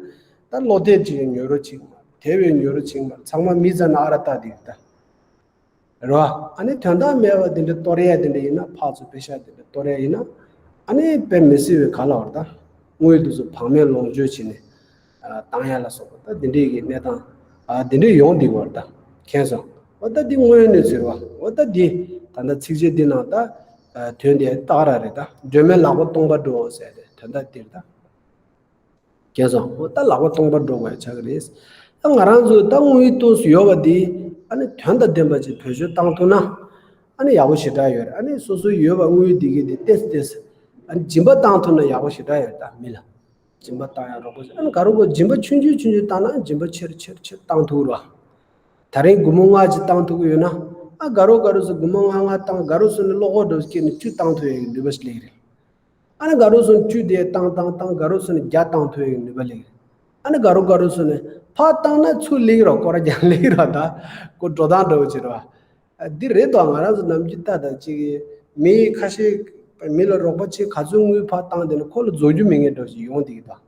ད་སློབ་དེབ་ཅིག་ཉོ་རོགས་བྱེད་ཀྱི་མ་རེད། དེབ་ཡང་ཉོ་རོགས་བྱེད་ཀྱི་མ་རེད། ཚང་མ་མི་ཚང་ན་ཨ་ར་ལྟ་དེ་རེད་ད། རེད་བ། ཨ་ནི་དོན་དག་མེད་པ་དེ་འདྲ་གཏོར་ཡ་དེ་འདྲ་ཡིན་ན། ཕར་ཚུར་དཔེ་ཤག་དེ་འདྲ་གཏོར་ཡ་ཡིན་ན། ཨ་ནི་དཔེ་མི་སྲིད་པའི་ག་ལ་བར་ད། དངུལ་དེ་ཚོ་བག་མེད་ལོངས་སྤྱོད་བྱས་ནས་ཨ་བཏང་ཡ་ལ་སོགས་པ་ད་དེ་འདྲའི་གི་གནས་སྟངས་ཨ་དེ་འདྲའི་ཡོང་བསྡད་པ་རེད་ད། མཁྱེན་སོང་། འོ་ད་འདི་དངོས་ཡོད་གནས་ཚུལ་རེད་བ། འོ་ད་འདི་ད་ལྟ་ཚིགས་བཅད་འདི་ནང་ད་ཨ་དོན་དེ་ཏག་ར་རེད་ད། སྒྲོལ་མའི་ལག་པ་སྟོང་པར་འགྲོ་ཟེར་ཏེ་དོན་དག་འདིར་ད། མཁྱེན་སོང་། འོ་ད་ལག་པ་སྟོང་པར་འགྲོ་དགོས་ཆགས་ཀྱི་རེད། ད་ང་རང་ཚོ་ད་དངུལ་ཏོག་ཙམ་ཡོད་པ་འདི་ཨ་ནི་དོན་དང་ལྡན་པ་ཅིག་བེད་སྤྱོད་བཏང་ཐུབ་ན་ཨ་ནི་ཡག་པོ་ཞེ་དྲག་ཡོད་རེད། ཨ་ནི་སོ་སོའི་ཡོད་པ་དངུལ་འདི་གི་འདི་ཏེས་ཏེས་ཨ་ནི་སྦྱིན་པ་བཏང་ཐུབ་ན་ཡག་པོ་ཞེ་དྲག་ཡོད་རེད། ད་མི་ལ་སྦྱིན་པ་བཏང་ཡག་རོགས་པ་ཞིག་ཨ་ནི་ག་རོ་གོ་སྦྱིན་པ་ཆུང་ཆུང་ཆུང་ཆུང་བཏང་ན་སྦྱིན་པ་ཆེར་ཆེར་ཆེར་བཏང་ཐུབ་རོགས། ད་རིང་སྒོར་མོ་ལྔ་ཅིག་བཏང་ཐུབ་ཀྱི་ཡོད་ན། ཨ་དགའ་རོགས་དགའ་རོགས་སུ་སྒོར་མོ་ལྔ་ལྔ་བཏང་། དགའ་རོགས་སུ་ནི་བློ་ཁོག་འགྲོ་སྐྱེས་ནས་བཅུ་བཏང་ཐུབ་ཡག་གི་ནུས་པ་ཞིག་སླེབས་ཀྱི་རེད། ཨ་ནི་དགའ་རོགས་སུ་ནི་བཅུ་དེ་བཏང་བཏང་བཏང་། དགའ་རོགས་སུ་ནི་བརྒྱ་བཏང་ཐུབ་ཡག་གི་ནུས་པ་སླེབས་ཀྱི་རེད། ཨ་ནི་དགའ་རོགས་དགའ་རོགས་སུ་ནི་ཕར་བཏང་ན་ཚུར་སླེབས་ཀྱི་རེད། སྐོར་ར་རྒྱག་སླེབས་ཀྱི་རེད། ད་ཁོ་འགྲོ་སྟངས་འདྲ་བོ་ཅིག་རེད་བ། ཨ་འདི་རེད་དོ། ང་རང་ཚོ་ནམ་རྒྱུན་ལྟ་ད་ཅིག་མི་ཁ་ཤས་མི་ལ་རོགས་པ་བྱེད། ག་ཚོད་དངུལ་ཕར་བཏང་དེ་ནི་ཁོ་ལ་རྫོགས་རྒྱུ་མེད་མཁན་འདྲ་བོ་ཅིག་ཡོང་བསྡད་ཀྱི་འདུག་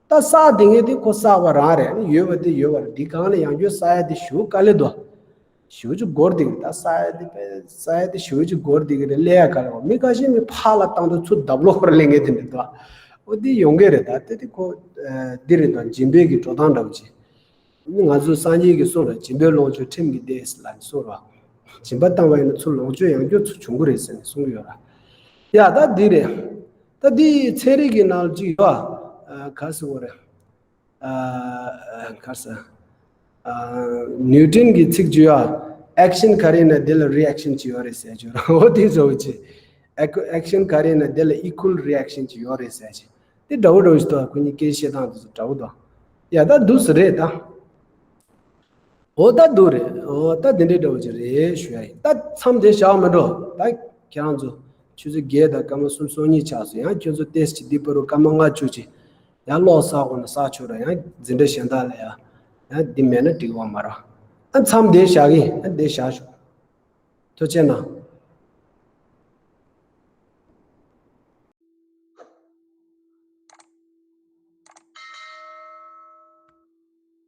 ད་བསགས་དེ་ངས་དེ་ཁོ་བསགས་པ་རང་རེད། ཨ་ནི་ཡོད་པ་དེ་ཡོད་པ་རེད། འདི་སྒང་ལ་ཡང་བསྐྱར་བསགས་ཡ་དེ་ཞེ་པོ་དཀའ་ལས་འདུག་ཞེ་པོ་ཅིག་འགོར་དེ་གི་རེད། ད་བསགས་ཡ་དེ་དཔེ་བསགས་ཡ་དེ་ཞེ་པོ་ཅིག་འགོར་དེ་གི་རེད། སླེབས་ཡ་དཀའ་ལས། མི་ཁ་ཤས་མི་ཕར་ལ་བཏང་དུས་ཚུར་རྡབ་ལོག་ཁོ་ར་སླེབས་མཁན་དེ་འདྲ་འདུག་འོ་དེ་ཡོང་གི་རེད། ད་དེ་དེ་ཁོ་འདི་རེད་དོ། སྦྱིན་པའི་གི་འགྲོ་སྟངས་འདྲ་བོ་ཅིག་ང་ཚོའི་སངས་རྒྱས་ཀྱིས་གསུངས་ར། སྦྱིན་པས་ལོངས་སྤྱོད་ཁྲིམས་ཀྱིས་བདེ་ལབ་ནས་གསུངས་ར། སྦྱིན་པ་བཏང་བ་ཡིན་ན་ཚུར་ལོངས་སྤྱོད་ཡང་བསྐྱར་ཚུར་འབྱུང་གི་རེད་ཟེར་ནས་གསུངས་ཡོད་ར། ཡ་ད་འདི་རེད། ད་འདི་ཚན་རིག་གི་ནང་ལ་ཅིག་ཡོད་ཨ། ག་ཟེར་བ་རེད། ཨ་ག་ཟེར། ཨ་ནིའུ་ཊོན་གྱི་ཚིག་ཅིག་ཡོད་ཨ། ཨེག་ཤན་ག་རེ་ཡིན་ན་དེ་ལ་རི་ཨེག་ཤན་ཅིག་ཡོད་རེད་ཟེར་ཅིག་ཡོད་ར། འོ་དེ་ཚོ་ཅིག་ཨེག་ཨེག་ཤན་ག་རེ་ཡིན་ན་དེ་ལ་ཨི་ཀུལ་རི་ཨེག་ཤན་ཅིག་ཡོད་རེད་ཟེར་ཅིག་དེ་འདྲ་བོ་འདྲ་བོ་ཞིག་འདུག་ཁོ་གཉིས་སྐད་བཤད་སྟངས་དེ་ཚོ་འདྲ་བོ་འདུག་ཡ་ད་འདུག་སེ་རེད་ད། འོ་ད་འདུག་རེད། འོ་ད་དེ་འདྲའི་འདྲ་བོ་ཅིག་རེད་ཞུ་ཡ་ཡིན། ད་མཚམས་དེ་བཞག་མི་འགྲོ། ད་ཁྱེད་རང་ཚོ་ཆུ་ཚོད་བརྒྱད་དང་སྐར་མ་སུམ་ཅུ་སོ་གཉིས་ཆགས་སོང་། ཡང་ཁྱོད་ཚོ་ཏོག་ཙམ་འདི་བར་དུ་སྐར་མ་ལྔ་བཅུ་ཅིག་ཡང་ཀློག་ས་གོ་ན་ས་ཆོད་ར། ཡང་འཛིན་གྲྭ་གཞན་དག་ལ་ཡང་ཡང་འདི་མེད་ན་འགྲིག་པ་མ་རེད། ཨ་མཚམས་དེ་བཞག་གི་ཡིན། ཨ་དེ་བཞག་ཞོག་ཐུགས་རྗེ་གནང་།